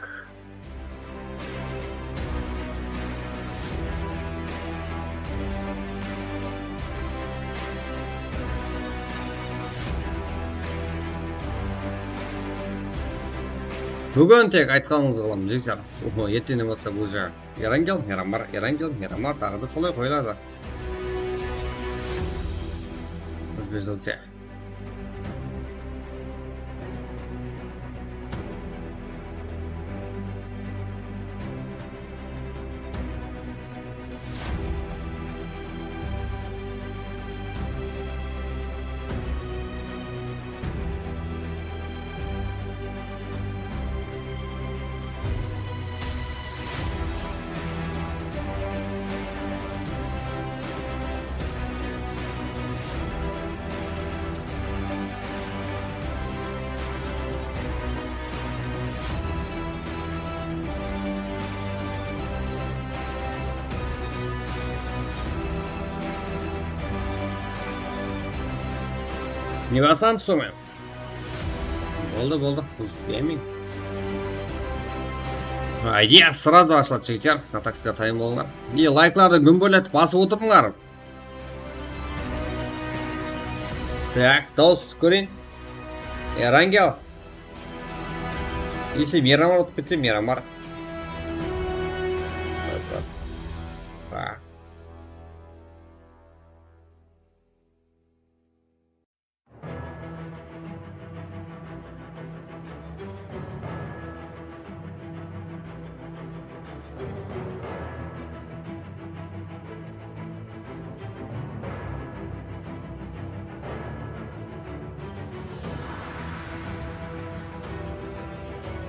Búgin tek aytqanıńızdı qılamız, jigitler. Oho, erteńnen baslap ózi Erangel, Miramar, Erangel, Miramar, taǵı da solay qoyıladı. Biz bir jıl te- Ne basam, sonı? Boldı, boldı. Uzıp bermeń. Ayde, srazı ashıladı, jigitler. Natak sizler tayın bolıńlar. E, layklardı gúmberletip basıp otırıńlar. Tak, dawıs kóreyin. Erangel. Если Miramar utıp ketse, Miramar. Tak.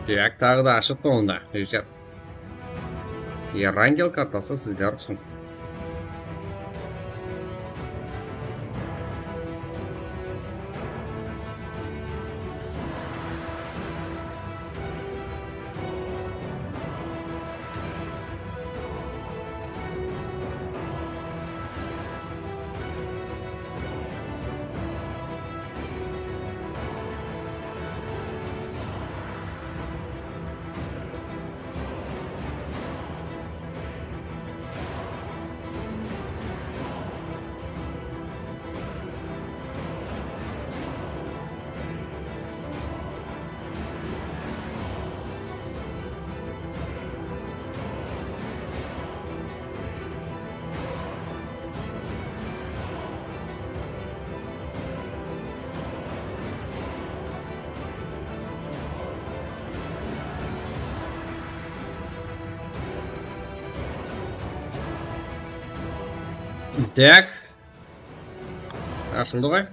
Tak, taǵı da ashıqtı onda, jigitler. Erangel kartası sizler ushın. Tak. Ashıldı ǵoy.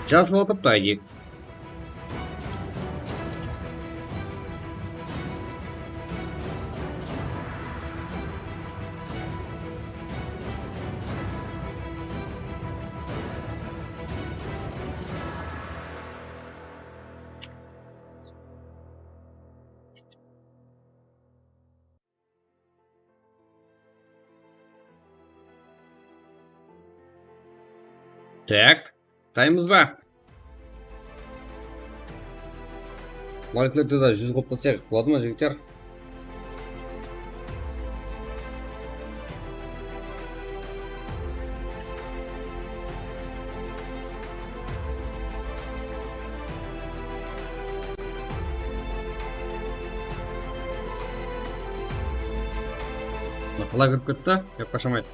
Jazılıp atıptı, aytayıq. Tak, taymız ba? Layklardı da júz qılıp taslayıq. Boladı ma, jigitler? Mına, qalay kirip ketti? Gep qashamaydı.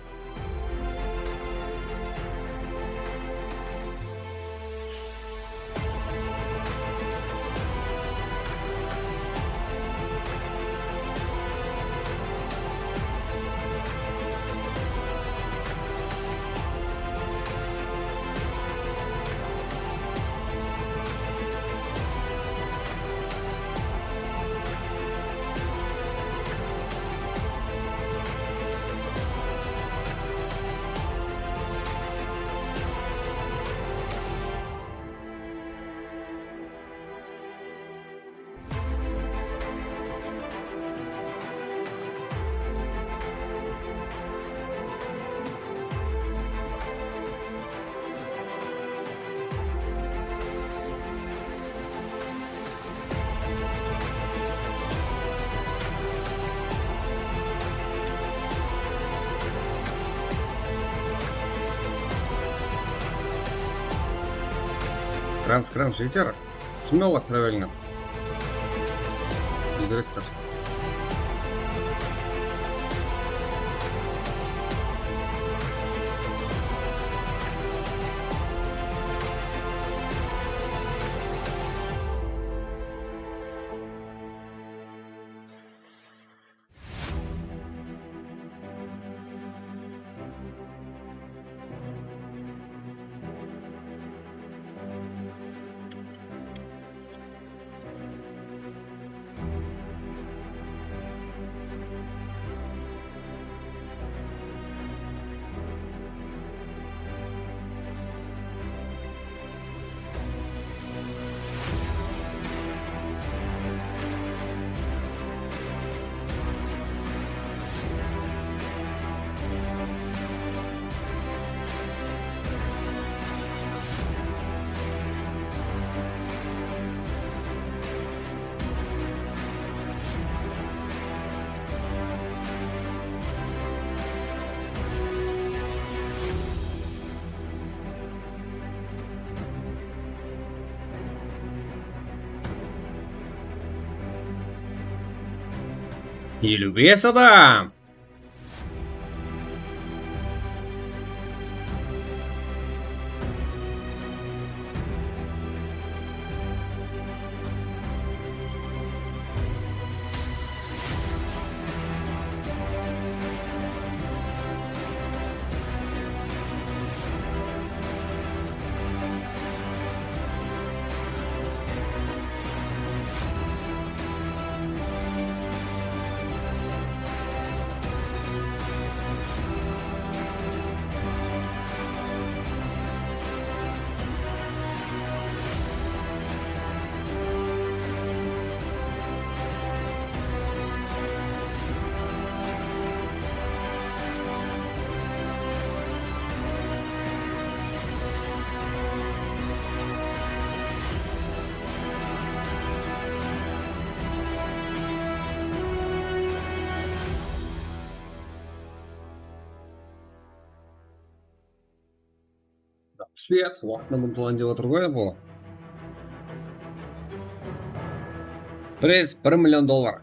Крамс, крамс, жігіттер. Смело кіре бeriңер. Úlgeresizler. Eliw bes adam. Túspes, waqtında bunı tuwayın dep atır ǵoy bul. Priz bir million dollar.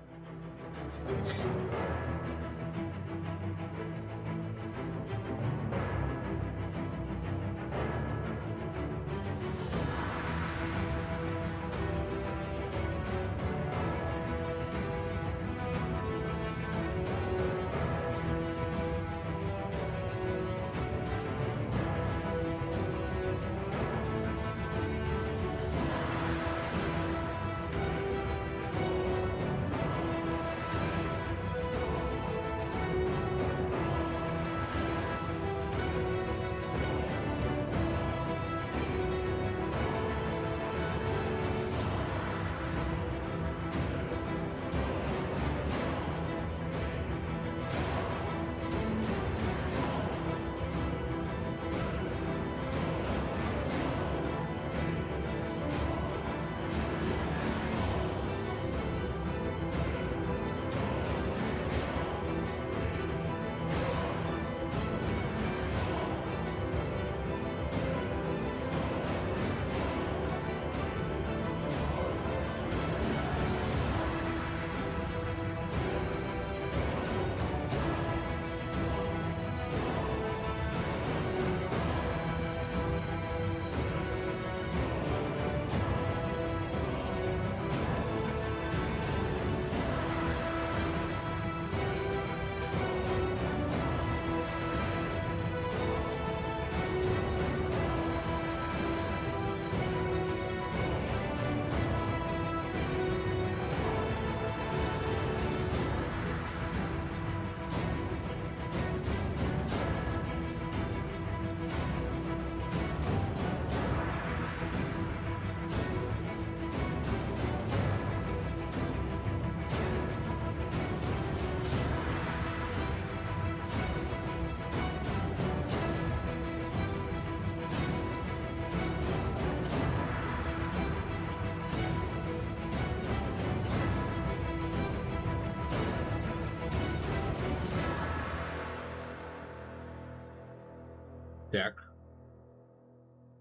Tak.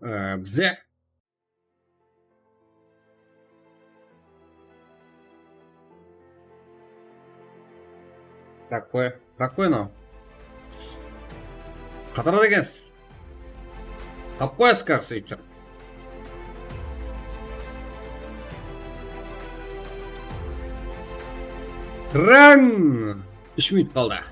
Ee, bize Такое, такое мынау. Qatarada ekensiz. Qap qoyasız, как сыйчыр. Rang! Úsh minut qaldı.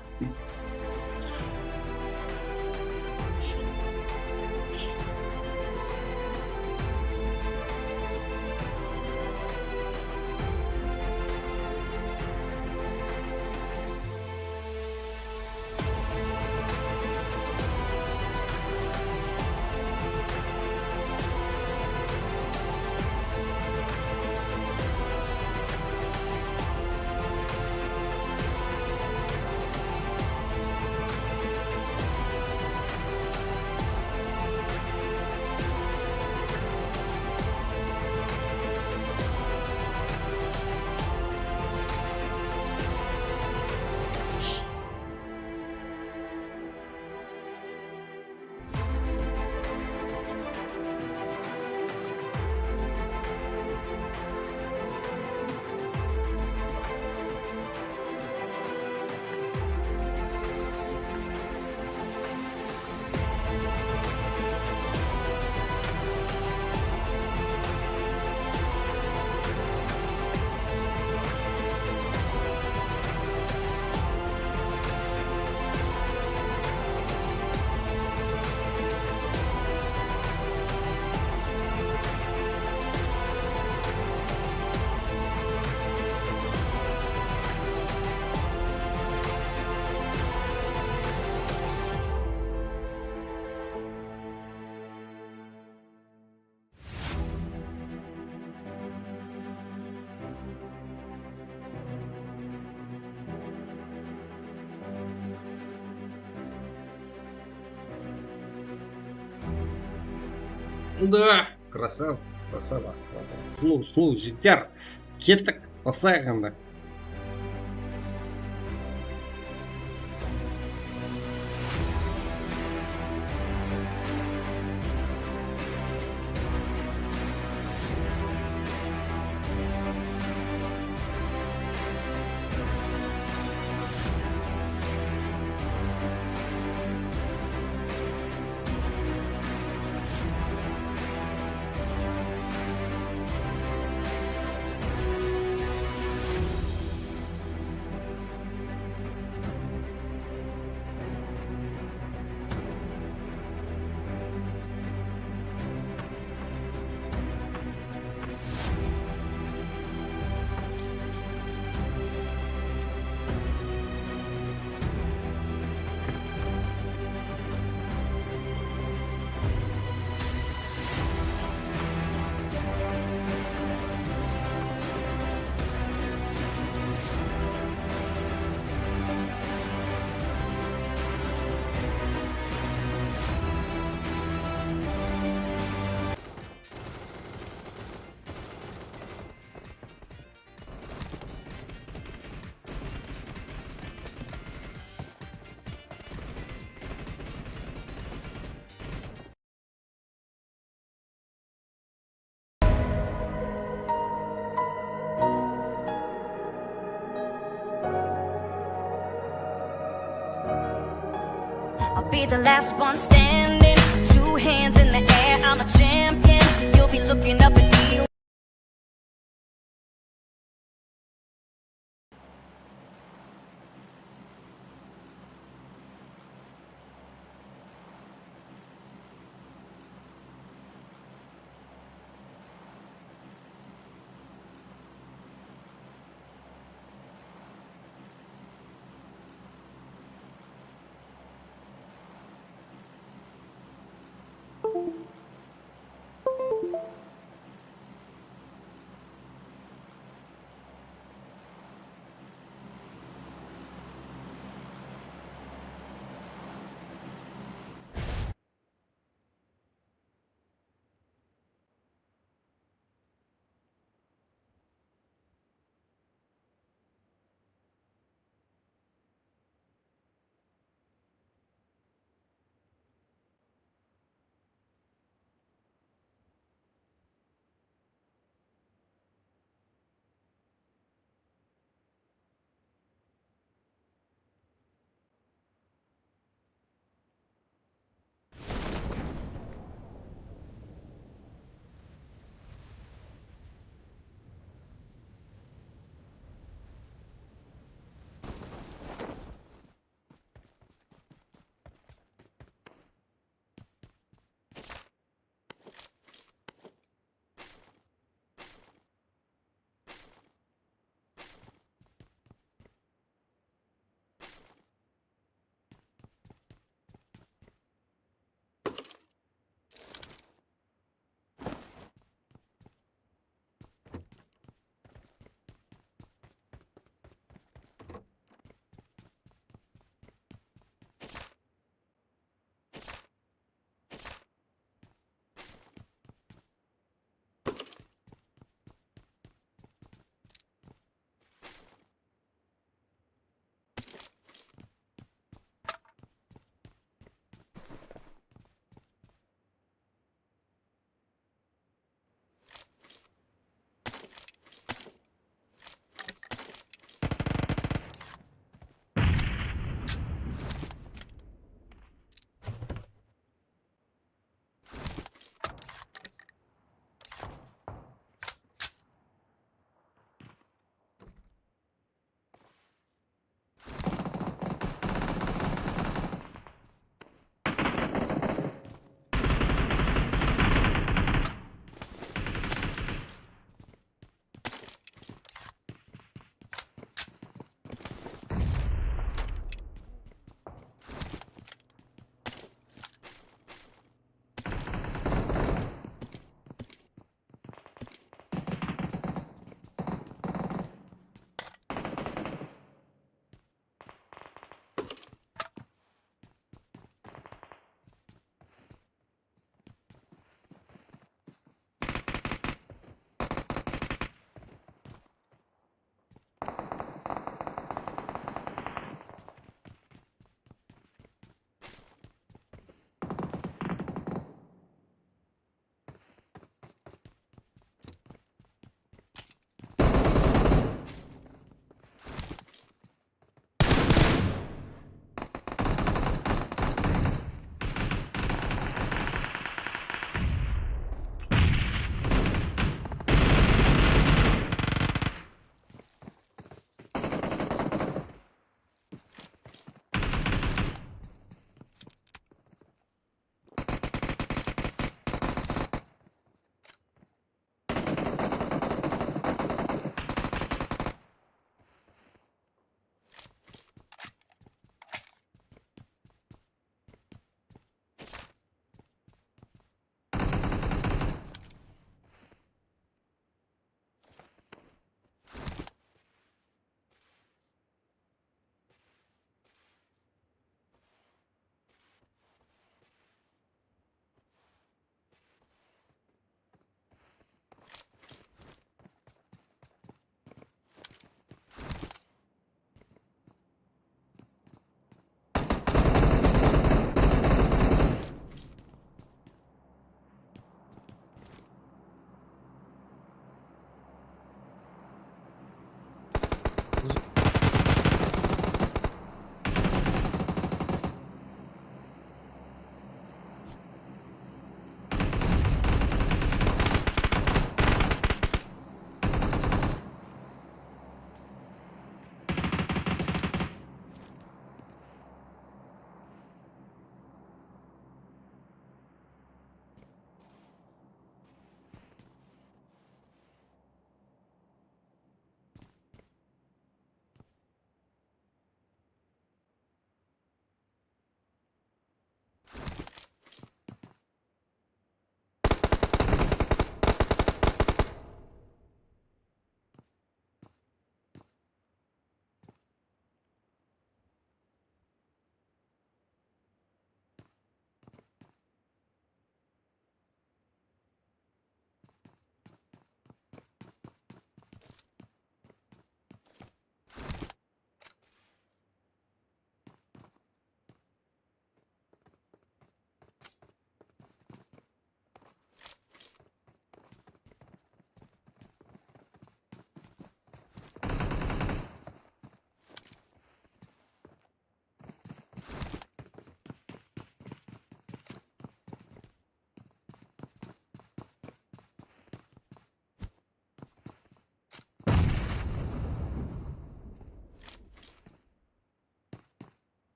Да, красава, красава, красава. Слоу, слоу, жігіттер. Кеттік, баслайық енді. I'll be the last one standing, two hands in the air, I'm a champion. You'll be looking up at me.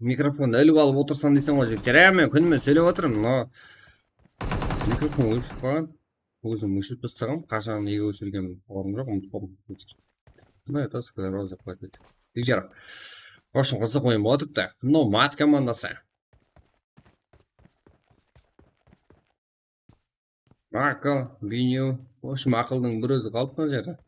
Mikrofondı ilip alıp otırsań deyseń ǵoy, jigit. Jara, men kúnime sóylep atırman, no mikrofon óship qalǵan. Ózim óshirip taslaǵan, qashan nege óshirgenin ornım joq, umıtıp qaldım. Mına, это скорость захватит. Biyjara. В общем, qızıq oyın bolıp atırıptı. Mınaw Mat komandası. Aqıl, Binyu. В общем, aqıldıń bir ózi qalıptı mına jerde.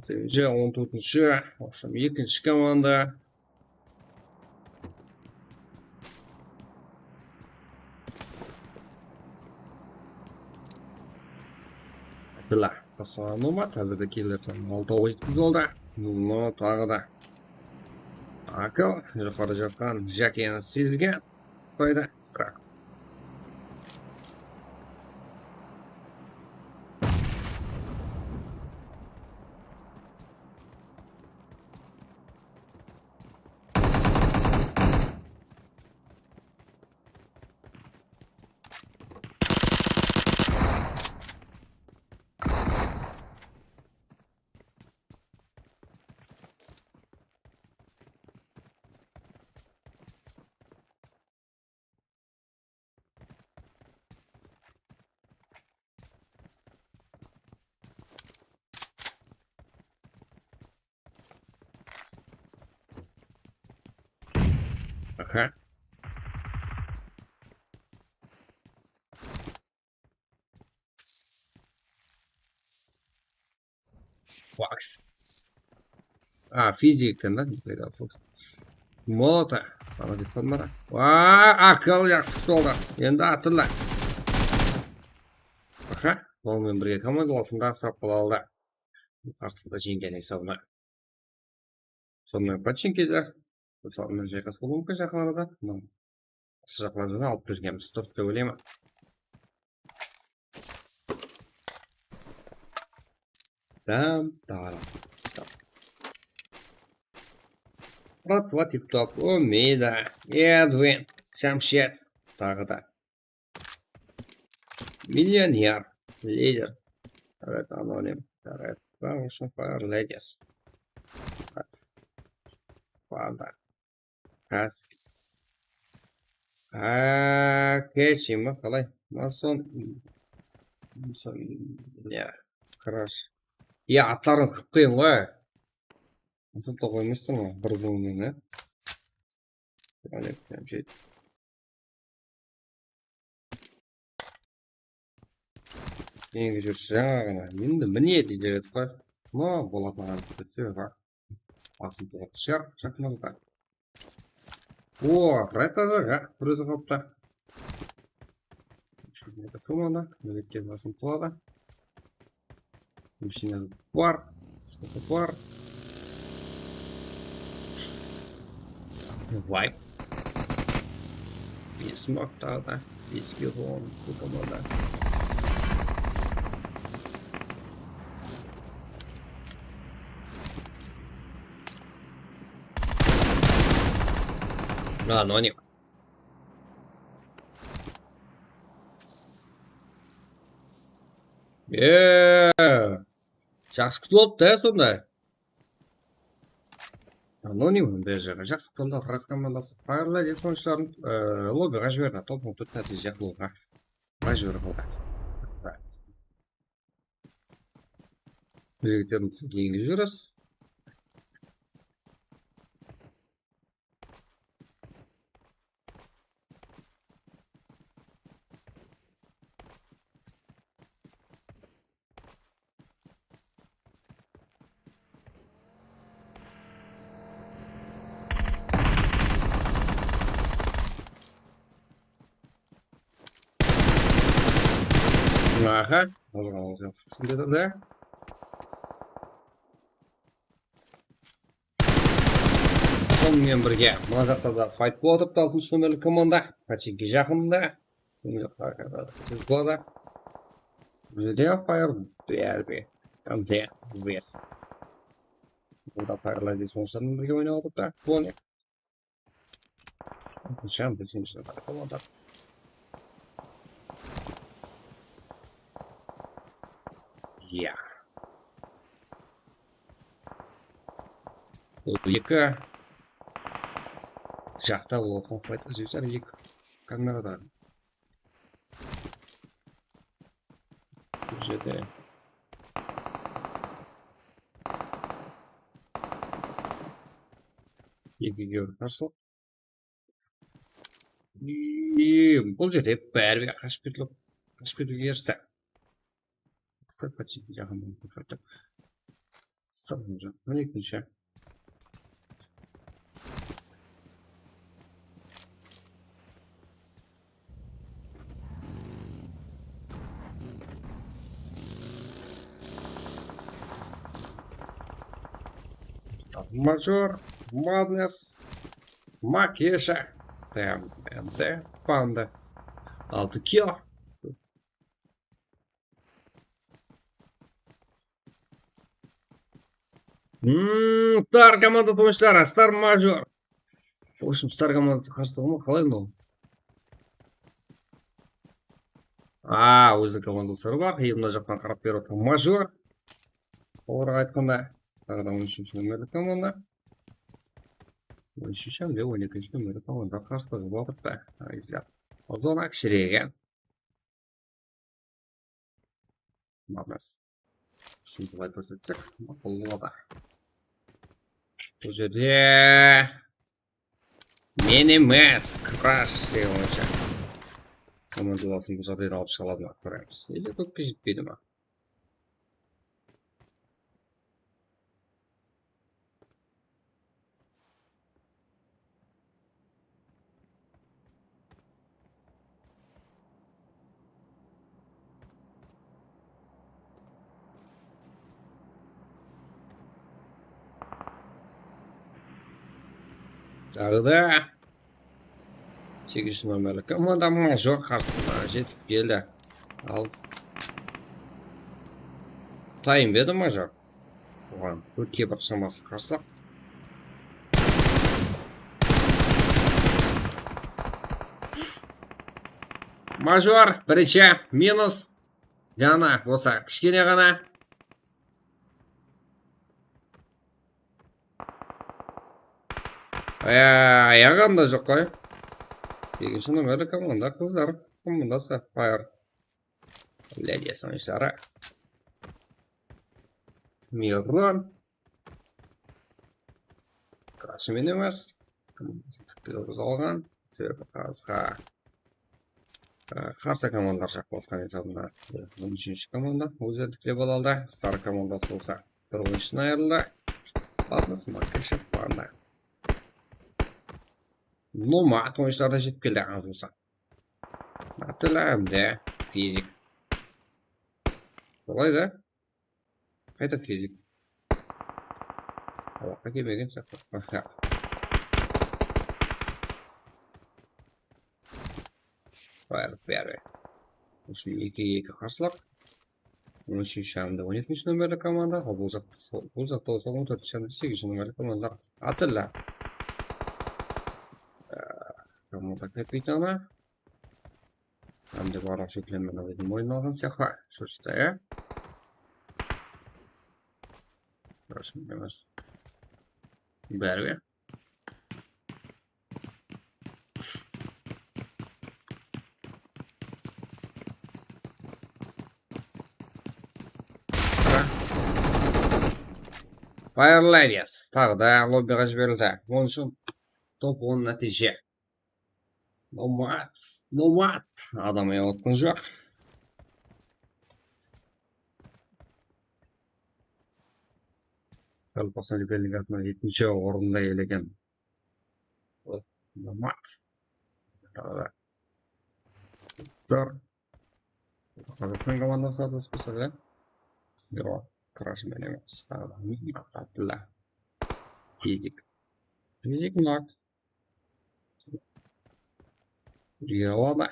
Sevinci, on tórtinshi. В общем, ekinshi komanda. Atilla, taslanıw ma? Házirde killer sanı altawǵa jetkizip aldı. Bunı taǵı da. Aqıl, joqarıda jatqan Jakeni sezgen. Qoydı, strak. Aha. Fox. A, fizikten da, Megal Fox. Molota. Bana dep qalmadı. Aa, Aqıl jaqsı qutıldı. Endi atırlar. Aha, onıń menen birge komandalasında asırap qala aldı. Qarsılıqta jeńgen esabına. Sonıń menen pochinkide. Sonıń menen jayqasıp qalıwı múmkin jaqın arada. Mınaw Usı jaqlardan alıp bergenbiz, durıs dep oylayman. Dam, dam. Bratva, tip-top, Umida, Edwin, Jamshed, taǵı da. Millioner, lider. Red Anonim, Red Brown, Fire Ladies. Panda. Kask. Aa, keçi ma, qalay? Mason. Mason, ya, Crash. Ya, atlarıńız qıp-qıyın ǵoy. Mısıtlı qoymaysızlar ma? Bir zon menen, ya. Aleyküm, şey. Keyingi júris jańa ǵana. Endi mine deydi edi ǵoy. Ma, Bolat aǵa ketse, ǵa. Basın tuwatı shıǵar, jaqın arada. O, Red aǵa, bir ózi qalıptı. Kim onda? Nöbetke basın tuwadı. Mashina bar. Skолько bar? Vibe. Bes smok taǵı da. Bes kill on, bu komanda. Anonim. Eee. Jaqsı kútip alıptı, á, sonday. Anonim, B J G jaqsı kútip alıptı, Frat komandası. Fire Ladies oyınshıların, e, lobbyǵa jiberdi, top on tórt nátiyje jaqlıwǵa. Majbúr qıldı. Jigitlerimiz keyingi júris. Aha, azǵan azǵan da. Sonıń menen birge, mına jaqta da fayt bolıp atırıptı, altınshı nomerli komanda. Pachinki jaqında. Mına jaqta siz boladı. Bizde Fire Derby. Tam de West. Burada Fire Ladies oyınshıları menen birge oynap atırıptı. Bone. Jam bizimshe bar komanda. Ya. Bul eki jaqta bolǵan faytqa jibisar eki kamerada. Bul jerde ekige bir qarsı. Bul jerde bári qashıp ketip, qashıp ketiwge eriste. Sırtqa jaqın. Sırtqa jaqın. Mine ekinshi. Major, Madness, Makesha, T M N T, Panda. Altı kill. Hmm, Star komanda tonıshları, Star Major. В общем, Star komanda qarsılıǵı ma, qalay ol? A, óziniń komandasları bar. E, mına jaqtan qarap berip otırǵan Major. Olarǵa aytqanda, taǵı da on úshinshi nomerli komanda. On úshinshi hám de on ekinshi nomerli komanda qarsılıǵı bolıp atırıptı. Zona kishireygen. Madness. Shın bılay kórsetsek, maqul boladı. Bul jerde men emes, Krash degen oyınsha. Komandalasın bul jaǵdaydan alıp shıǵa aladı ma, kóremiz. Ele kókke jetpeydi ma? Taǵı da segizinshi nomerli komanda Major qarsısına jetip keldi. Al. Tayın ba edi Major? Oǵan bir kebir shaması qarsılıq. Major, birinshi, minus. Jana bolsa, kishkene ǵana. Aya-, ayaǵı anda joq ǵoy. Ekinshi nomerli komanda, qızlar. Komanda Sapphire. Ladies oyınshıları. Miron. Qarshı men emes. Kim tiklew alǵan. Sebebi qarısqa, e, qarsı komandalar shaqlasqan esabında on úshinshi komanda ózleri tiklep ala aldı. Star komandası bolsa bir oyınshısına ayırıldı. Madness, Makesha, Panda. Nomad oyınshıları da jetip keldi, az bolsa. Atilla hám de Fizik. Solay da. Qayta Fizik. Abaqqa kelmegen sıyaqlı. Aha. Bayırıp beri. Usı eki eki qarsılıq. On úshinshi hám de on ekinshi nomerli komanda. Al, bul jaqta, bul jaqta bolsa on tórtinshi hám de segizinshi nomerli komanda. Atilla. Ee, komanda kapitanı. Hám de barlıq júklemeni ózim moynına alǵan sıyaqlı. Shurista, ya. Rasın emes. Bári be? Fire Ladies taǵı da lobbiǵa jiberildi. Onıń ushın top on nátiyje. Nomad, Nomad. Adam ayap atqan joq. Qoraqalpaqstan Superligası jettinshi orındı iyelegen. Nomad. Taǵı da. Tur. Qazaqstan komandası atlasıp qalsa, ya? Yoq, Krash men emes. Taǵı da. Abdulla. Fizik. Fizik nok. Yalana.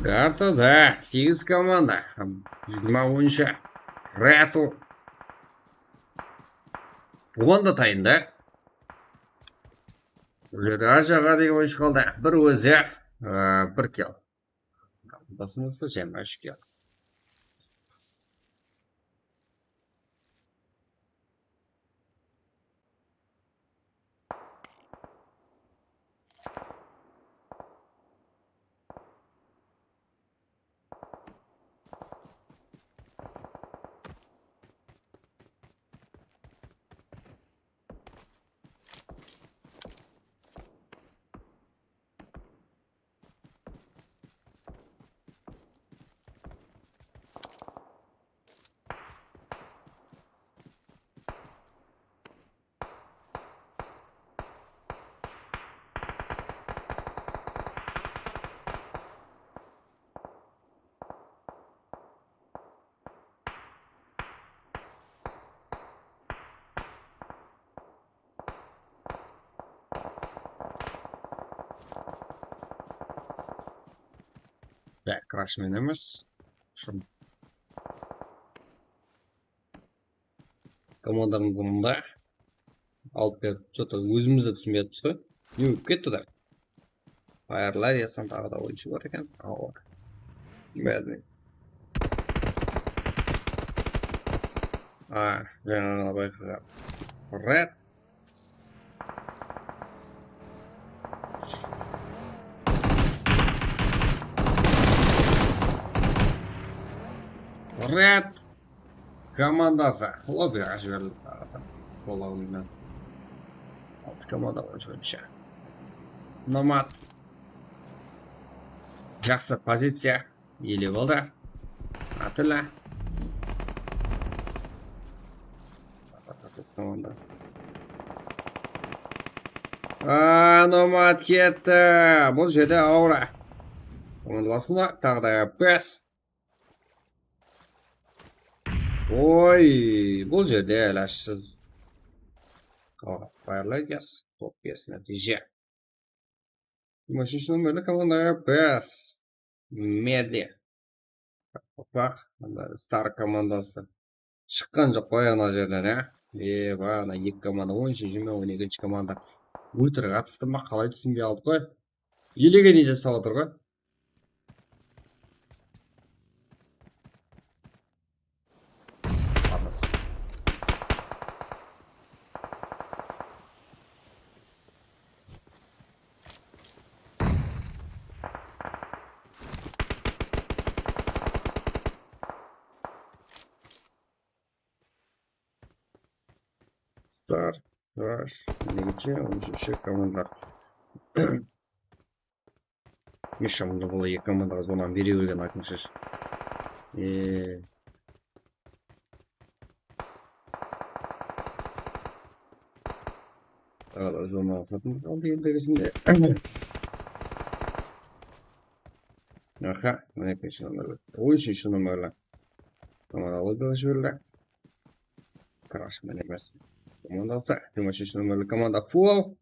Kartada segiz komanda. Jigirma boyınsha. Retu. Buǵan da tayın da. Bul jerde Ajaǵa degen oyınshı qaldı. Bir ózi, ı, bir kill. Qaldasın bolsa, jigirma úsh kill. Bári krash menen emes. Shım. Komandamız mında. Alıp berip, что-то ózimiz de túsinbey atırmız ǵoy. Ne bolıp ketti da? Fayırlar yazsam taǵı da oyınshı bar eken. Awa. Bári. A, jańa ǵana bayqaǵan. Red. Red komandası lobbiga jiberildi. Qolawınan altı komanda boyınsha. Nomad. Jaqsı poziciya. Ele boldı. Atilla. Komanda. A, Nomad ketti. Bul jerde aura. Komandalasın ba? Taǵı da bes. Oy, bul jerde ilajsız. Qalǵan fayırlar kes. Top kes nátiyje. Jigirma úshinshi nomerli komandaǵa pas. Medli. Ufaq, anda Star komandası. Shıqqan joq qoy ana jerden, á? E, ba, ana eki komanda, on úshinshi men on ekinshi komanda. Óltirip atıstı ma, qalay túsinbey qaldı ǵoy. Elege ne jasap atır ǵoy. Atlas. Star, Rush, on ekinshi, on úshinshi komanda. Ещё mında bul eki komandaǵa zonanı bere bergen aytmaqshı. E. Al, zonanı satın aldı endigizinde. Aha, mine ekinshi nomerli. On úshinshi nomerli. Komanda alıp jiberdi. Krash menen emes. Komanda alsa, jigirma úshinshi nomerli komanda full.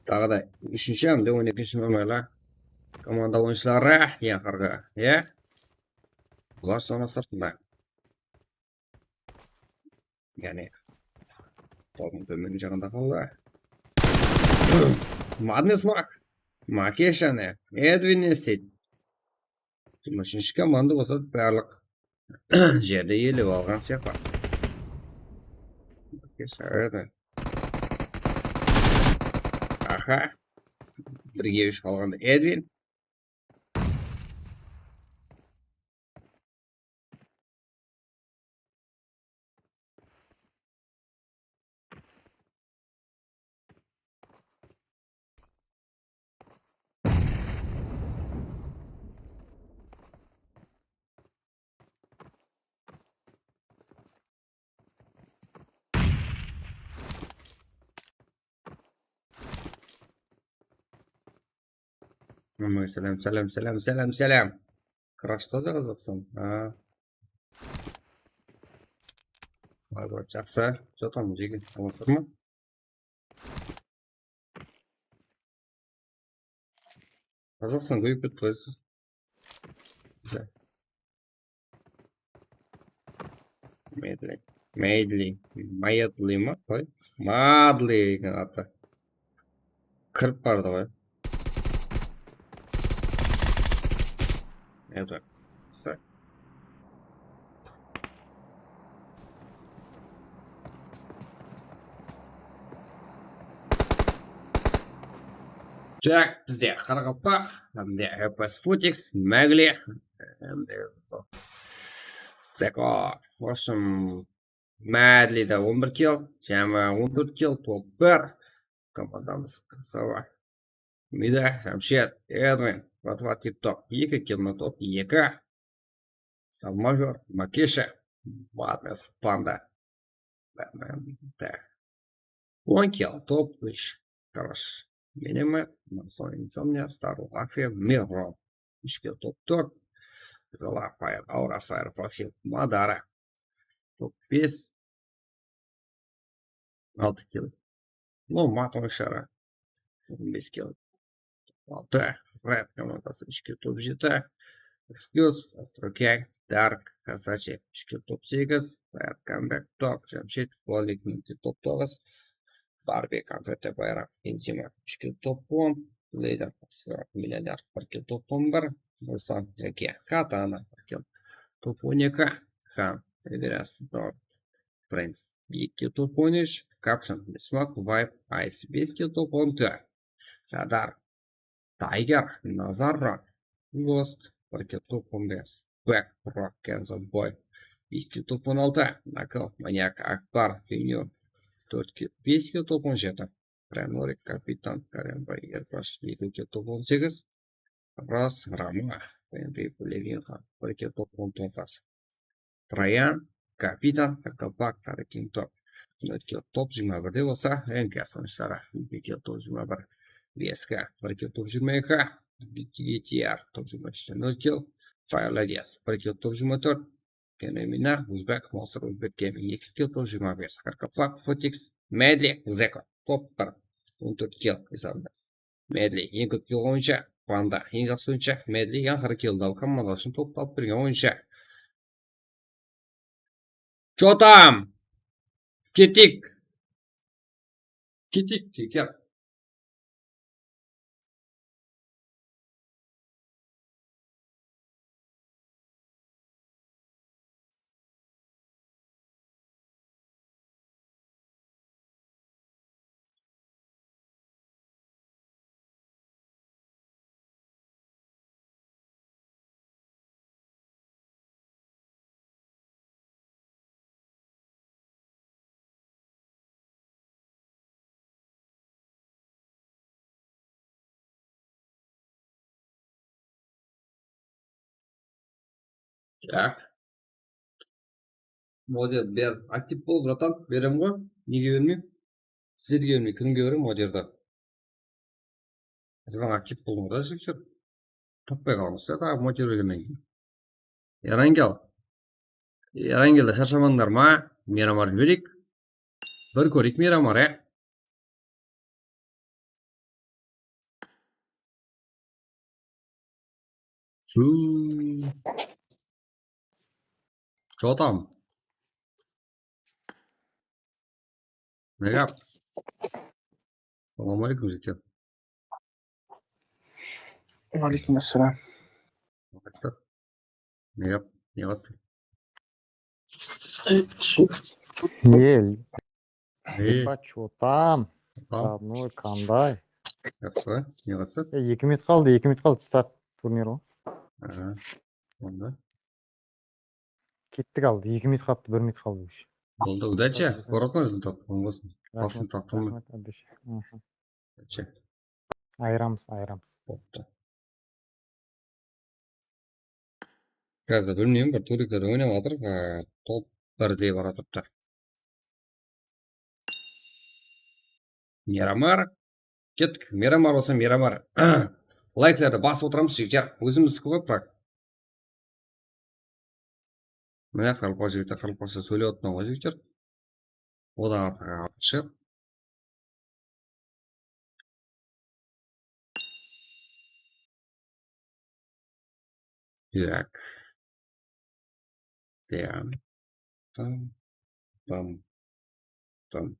Taǵı da úshinshi hám de on ekinshi nomerli komanda oyınshıları eń aqırǵı, ya? Bular sonı sırtında. Yaǵnıy, topıń tómengi jaǵında qaldı. Madness Mak. Make jáne. Edwin ne isteydi? Jigirma úshinshi komanda bolsa barlıq jerdi elep alǵan sıyaqlı. Aha. Birge úsh qalǵanda Edwin. Aman, sálem, sálem, sálem, sálem, sálem. Krashta da Qazaqstan. Ha. Vay, vay, jaqsı. Jatamız, jegen. Alasırma? Qazaqstan kóbeyip ketti ǵoy. Medli. Medli. Mayadli ma? Qalay? Madli eken atı. Kirip bardı ǵoy. Evet. Sa- Tak, bizde qaraqalpaq, hám de F P S Futix, Magli, hám de Zeko. В общем, Madlide on bir kill, jámi on tórt kill, top bir. Komandamız krasava. Mida, Jamshed, Edwin, bratva, tip-top. Eki kill, top eki. Salmajor, Makesha, Madness, Panda. Batman, tak. On kill, top úsh. Karash, Minimet, Mason, Insomnia, Star, Lafi, Mirro. Úsh kill, top tórt. Zala, Fire, Aura, Fire, Foxy, Madara. Top bes. Altı kill. Nomad, Onshara. On bes kill. Altı. Riot komandası úsh kill, top jeti. Excuse, Astrokey, Dark, Kasachi, úsh kill, top segiz. Riot Comeback, top, Jamshed, Flolik, úsh kill, top toǵız. Barbie, Konfeti, Bayram, Benzema, úsh kill, top on. Lider, Millioner, bir kill, top on bir. Ruslan, Jake, Katana, bir kill, top on eki. Han, Everest, Dog, Prince, eki kill, top on úsh. Caption, Bismarck, Vibe, Ice, bes kill, top on tórt. Sardar, Tiger, Nazarro, Ghost, bir kill, top on bes. Back, Rock, Kenzo, Boy, bes kill, top on altı. Nakl, Manyak, Akbar, Junior, tórt kill, bes kill, top on jeti. Prenorik, Kapitan, Karenbay, Erbash, eki kill, top on segiz. Ras, Rama, B M W, Levinxa, bir kill, top on toǵız. Trayan, Kapitan, Kakalpak, Tarakin, top. Nol kill, top jigirma birde bolsa, Enkas, Sara, eki kill, top jigirma bir. Veska, bir kill, top jigirma eki. G T R, top jigirma úshte, nol kill. Fire Ladies, bir kill, top jigirma tórt. Fenomena, Uzbek, Monster, Uzbek Gaming, eki kill, top jigirma bes. Karkapak, Fotix, Medli, Zeko, top bir, on tórt kill esabında. Medli, eń kóp kill oyınshı, Panda, eń jaqsı oyınshı, Medli, eń aqırı kill alıp, komanda ushın toptı alıp bergen oyınshı. Чё там? Ketik. Ketik, jigitler. Так. Moder ber, aktiv bol, bratan, berem ǵoy. Nege bermey? Sizlerge bermey, kimge berem moderdi? Azǵana aktiv bolıń da, jigitler. Tappay qalamız ya, taǵı moder bergennen keyin. Erangel. Erangeldi sharshamadıńlar ma? Miramar jibereyik. Bir kóreyik Miramar, ya. Şu. Чё там? Ne gáp? Assalawma aleykum, jigitler. Wa aleykum assalam. Ne gáp? Ne qılsın? Ey, su. Ey, Ey, Epa, чё там? Tam. Родной, qanday? Jaqsı, ne qılsın? Ey, eki minut qaldı, eki minut qaldı, start turnir ǵoy. Aha, onda. Kettik aldı, eki minut qaldı, bir minut qaldı. Boldı, udachi. Ko'rib turman, rezultat. Oń bolsın. Basın tartılmay. Raxmet, Abdish. Mhm. Udachi. Ayıramız, ayıramız. Boptı. Házir bilmeymen, bir turnikler oynap atır, e, top birde baratırıptı. Miramar. Kettik. Miramar bolsa Miramar. Layklardı basıp otıramız, jigitler. Ózimizdiki ǵoy, brak. Mine, qaraqalpaq jigiti qaraqalpaqsha sóylep atırman ǵoy, jigitler. Odan artıq aqıtshı. Так. Tam. Tam. Tam. Tam.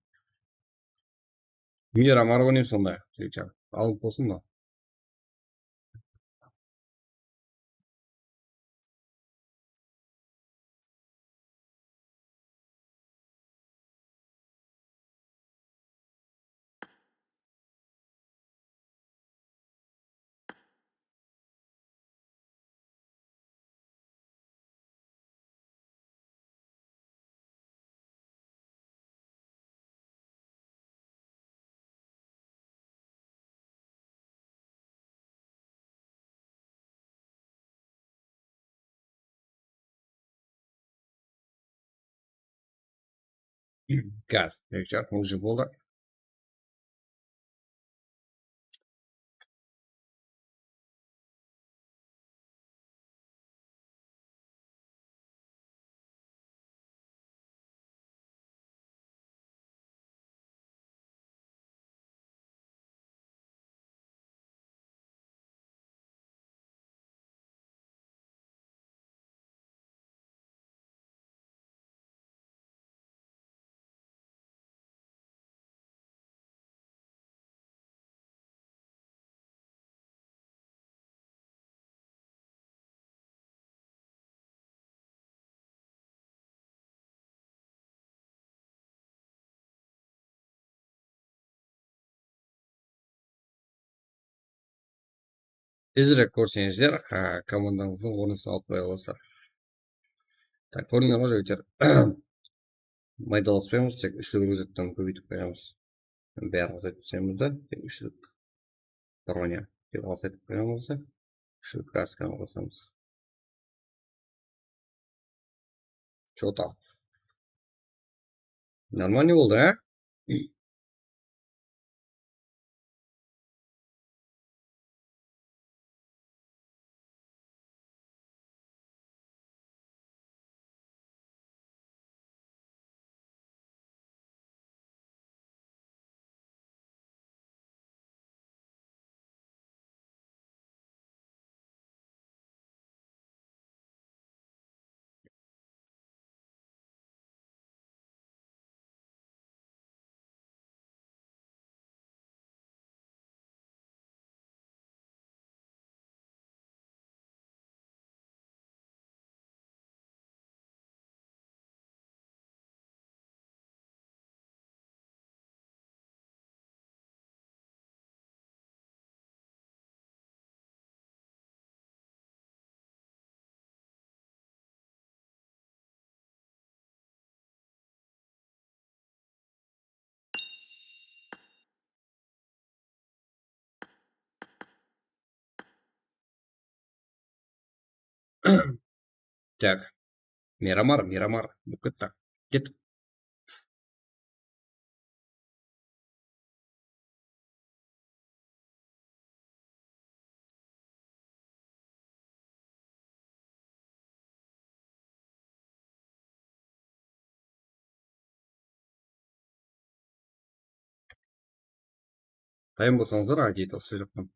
Miramar oynayman sonda, jigitler. Alınıp bolsın ba? Gaz, уже boldı. Tezirek kórseńizler, ha, komandańızdıń ornın alıp qoya alasızlar. Tak, kórdińler ǵoy, jigitler. Maydalaspaymiz, tek úshlik ryuksaktan kóbeytip qoyamız. Bárin azaytıp taslaymiz da, tek úshlik bronya dep azaytıp qoyamız da, úshlik kraskanı qosamız. Чё там? Нормально boldı, á? Так. Miramar, Miramar. Bukıtta. Ket. Qayın bolsańızlar, aytaydı, usı jaqtan.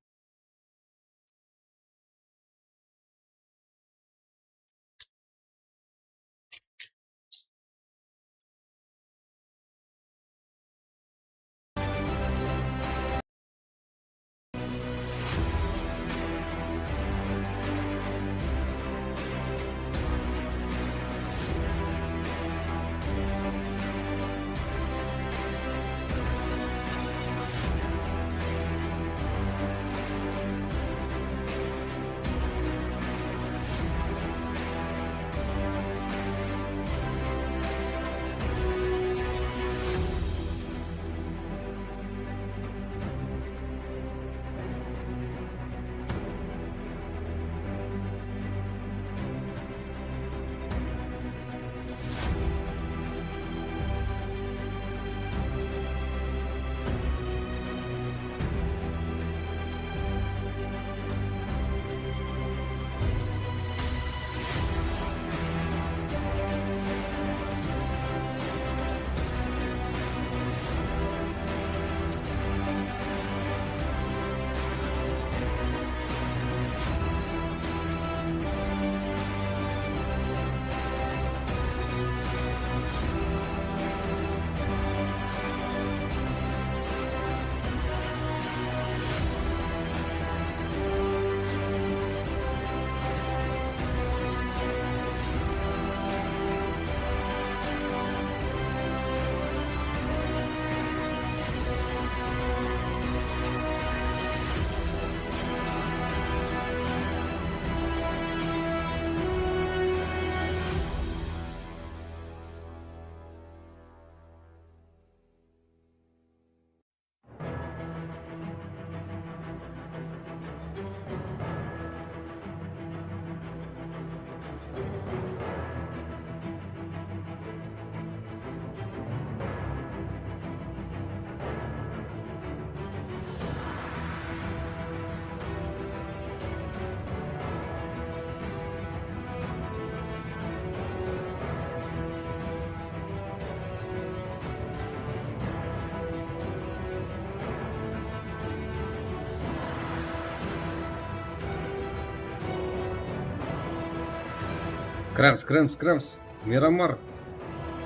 Kiremiz, kiremiz, kiremiz. Miramar.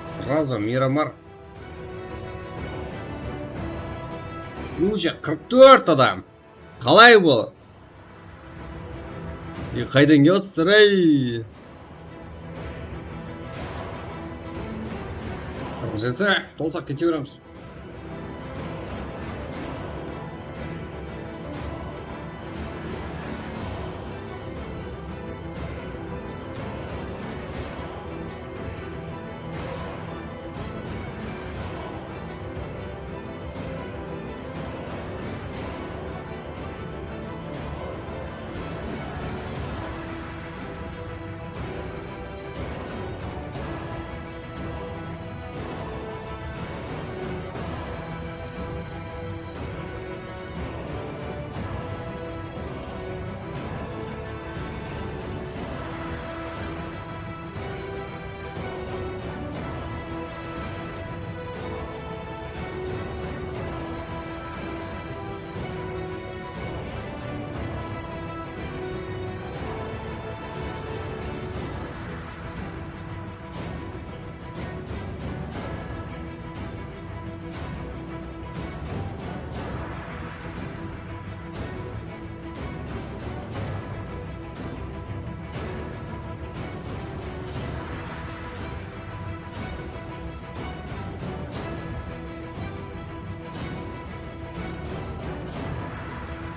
Сразу Miramar. Уже qırq tórt adam. Qalay bul? E, qaydan kelip atır, ey? Qırq jeti, tolsaq kete beremiz.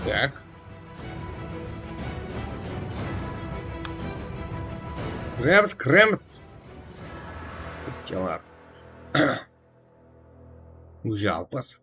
Так. Кремс, кремс. Дела. Уже алпыс.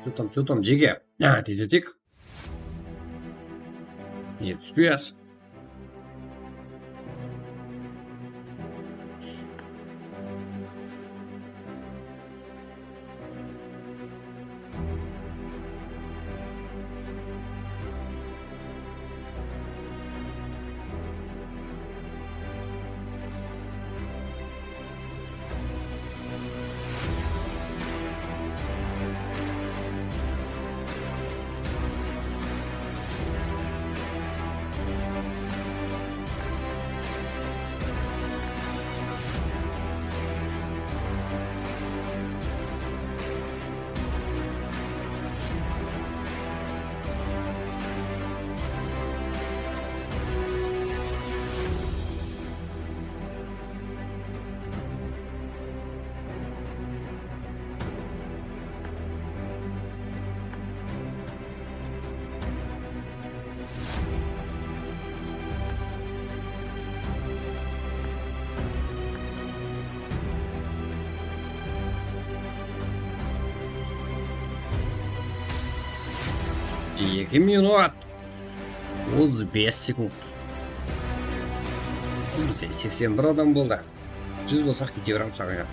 Что там, что там, Джиги? А, ты затек? Нет, спец. Eki minut. Otız bes sekund. Bizde seksen bir adam boldı. Júz bolsaq, kete beramız, saǵan.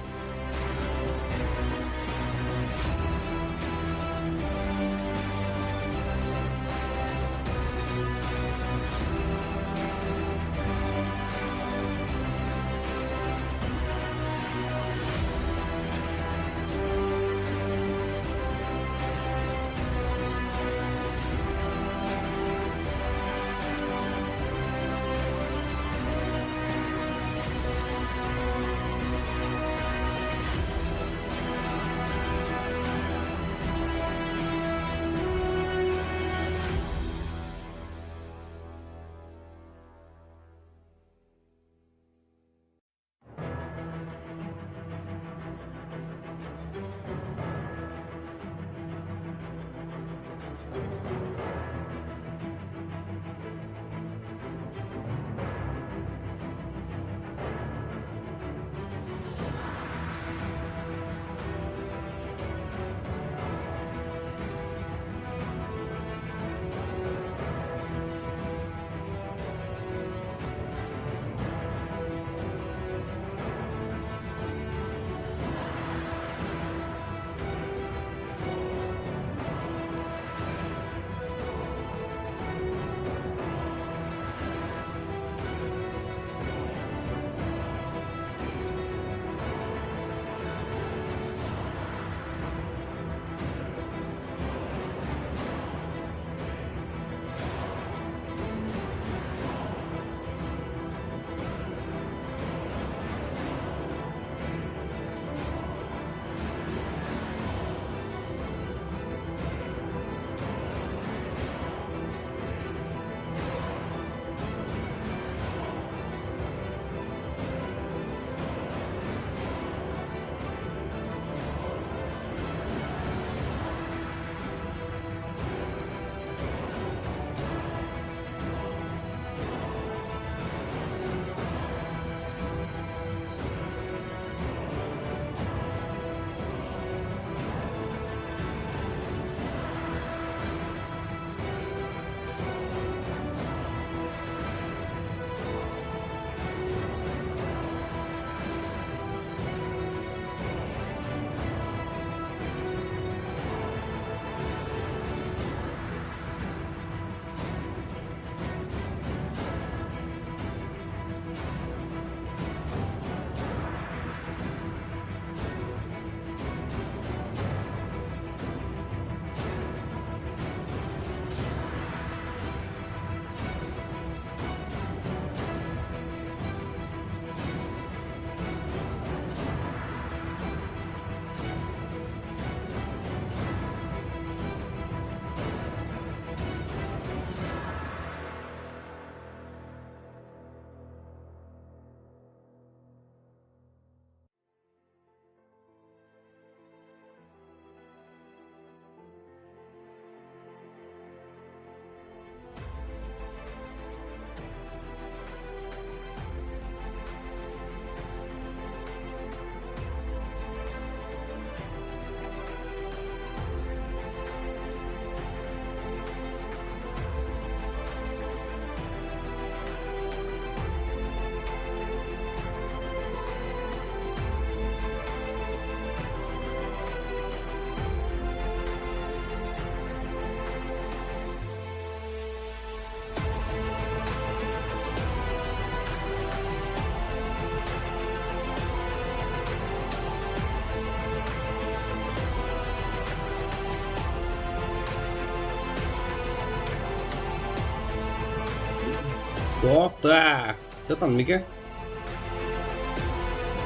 Yokta. Jatan meke?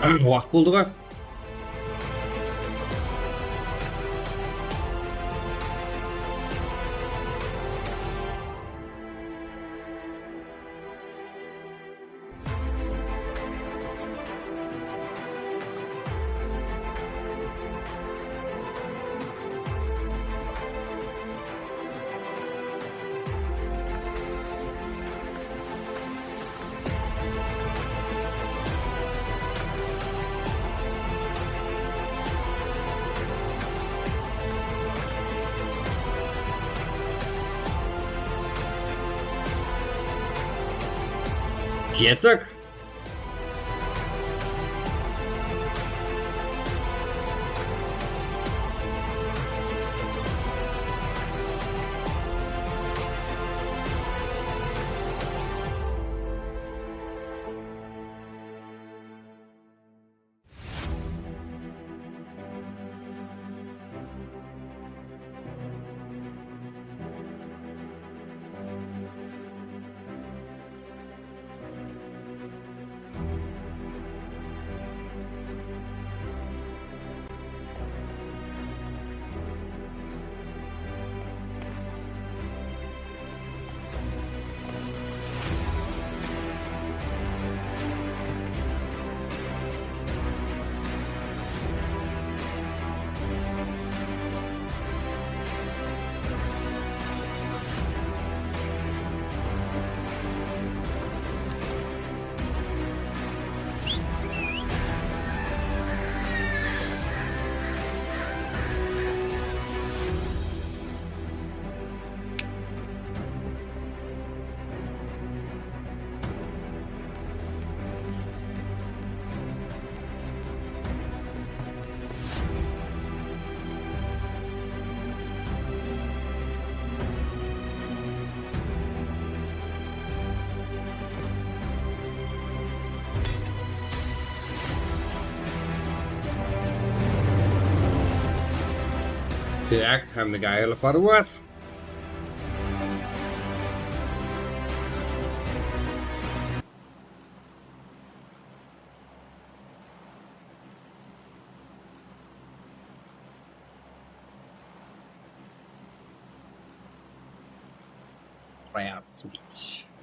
Waqıt boldı ǵoy. Kettik. Tak, hámmege hayırlı parwaz. Brad Switch.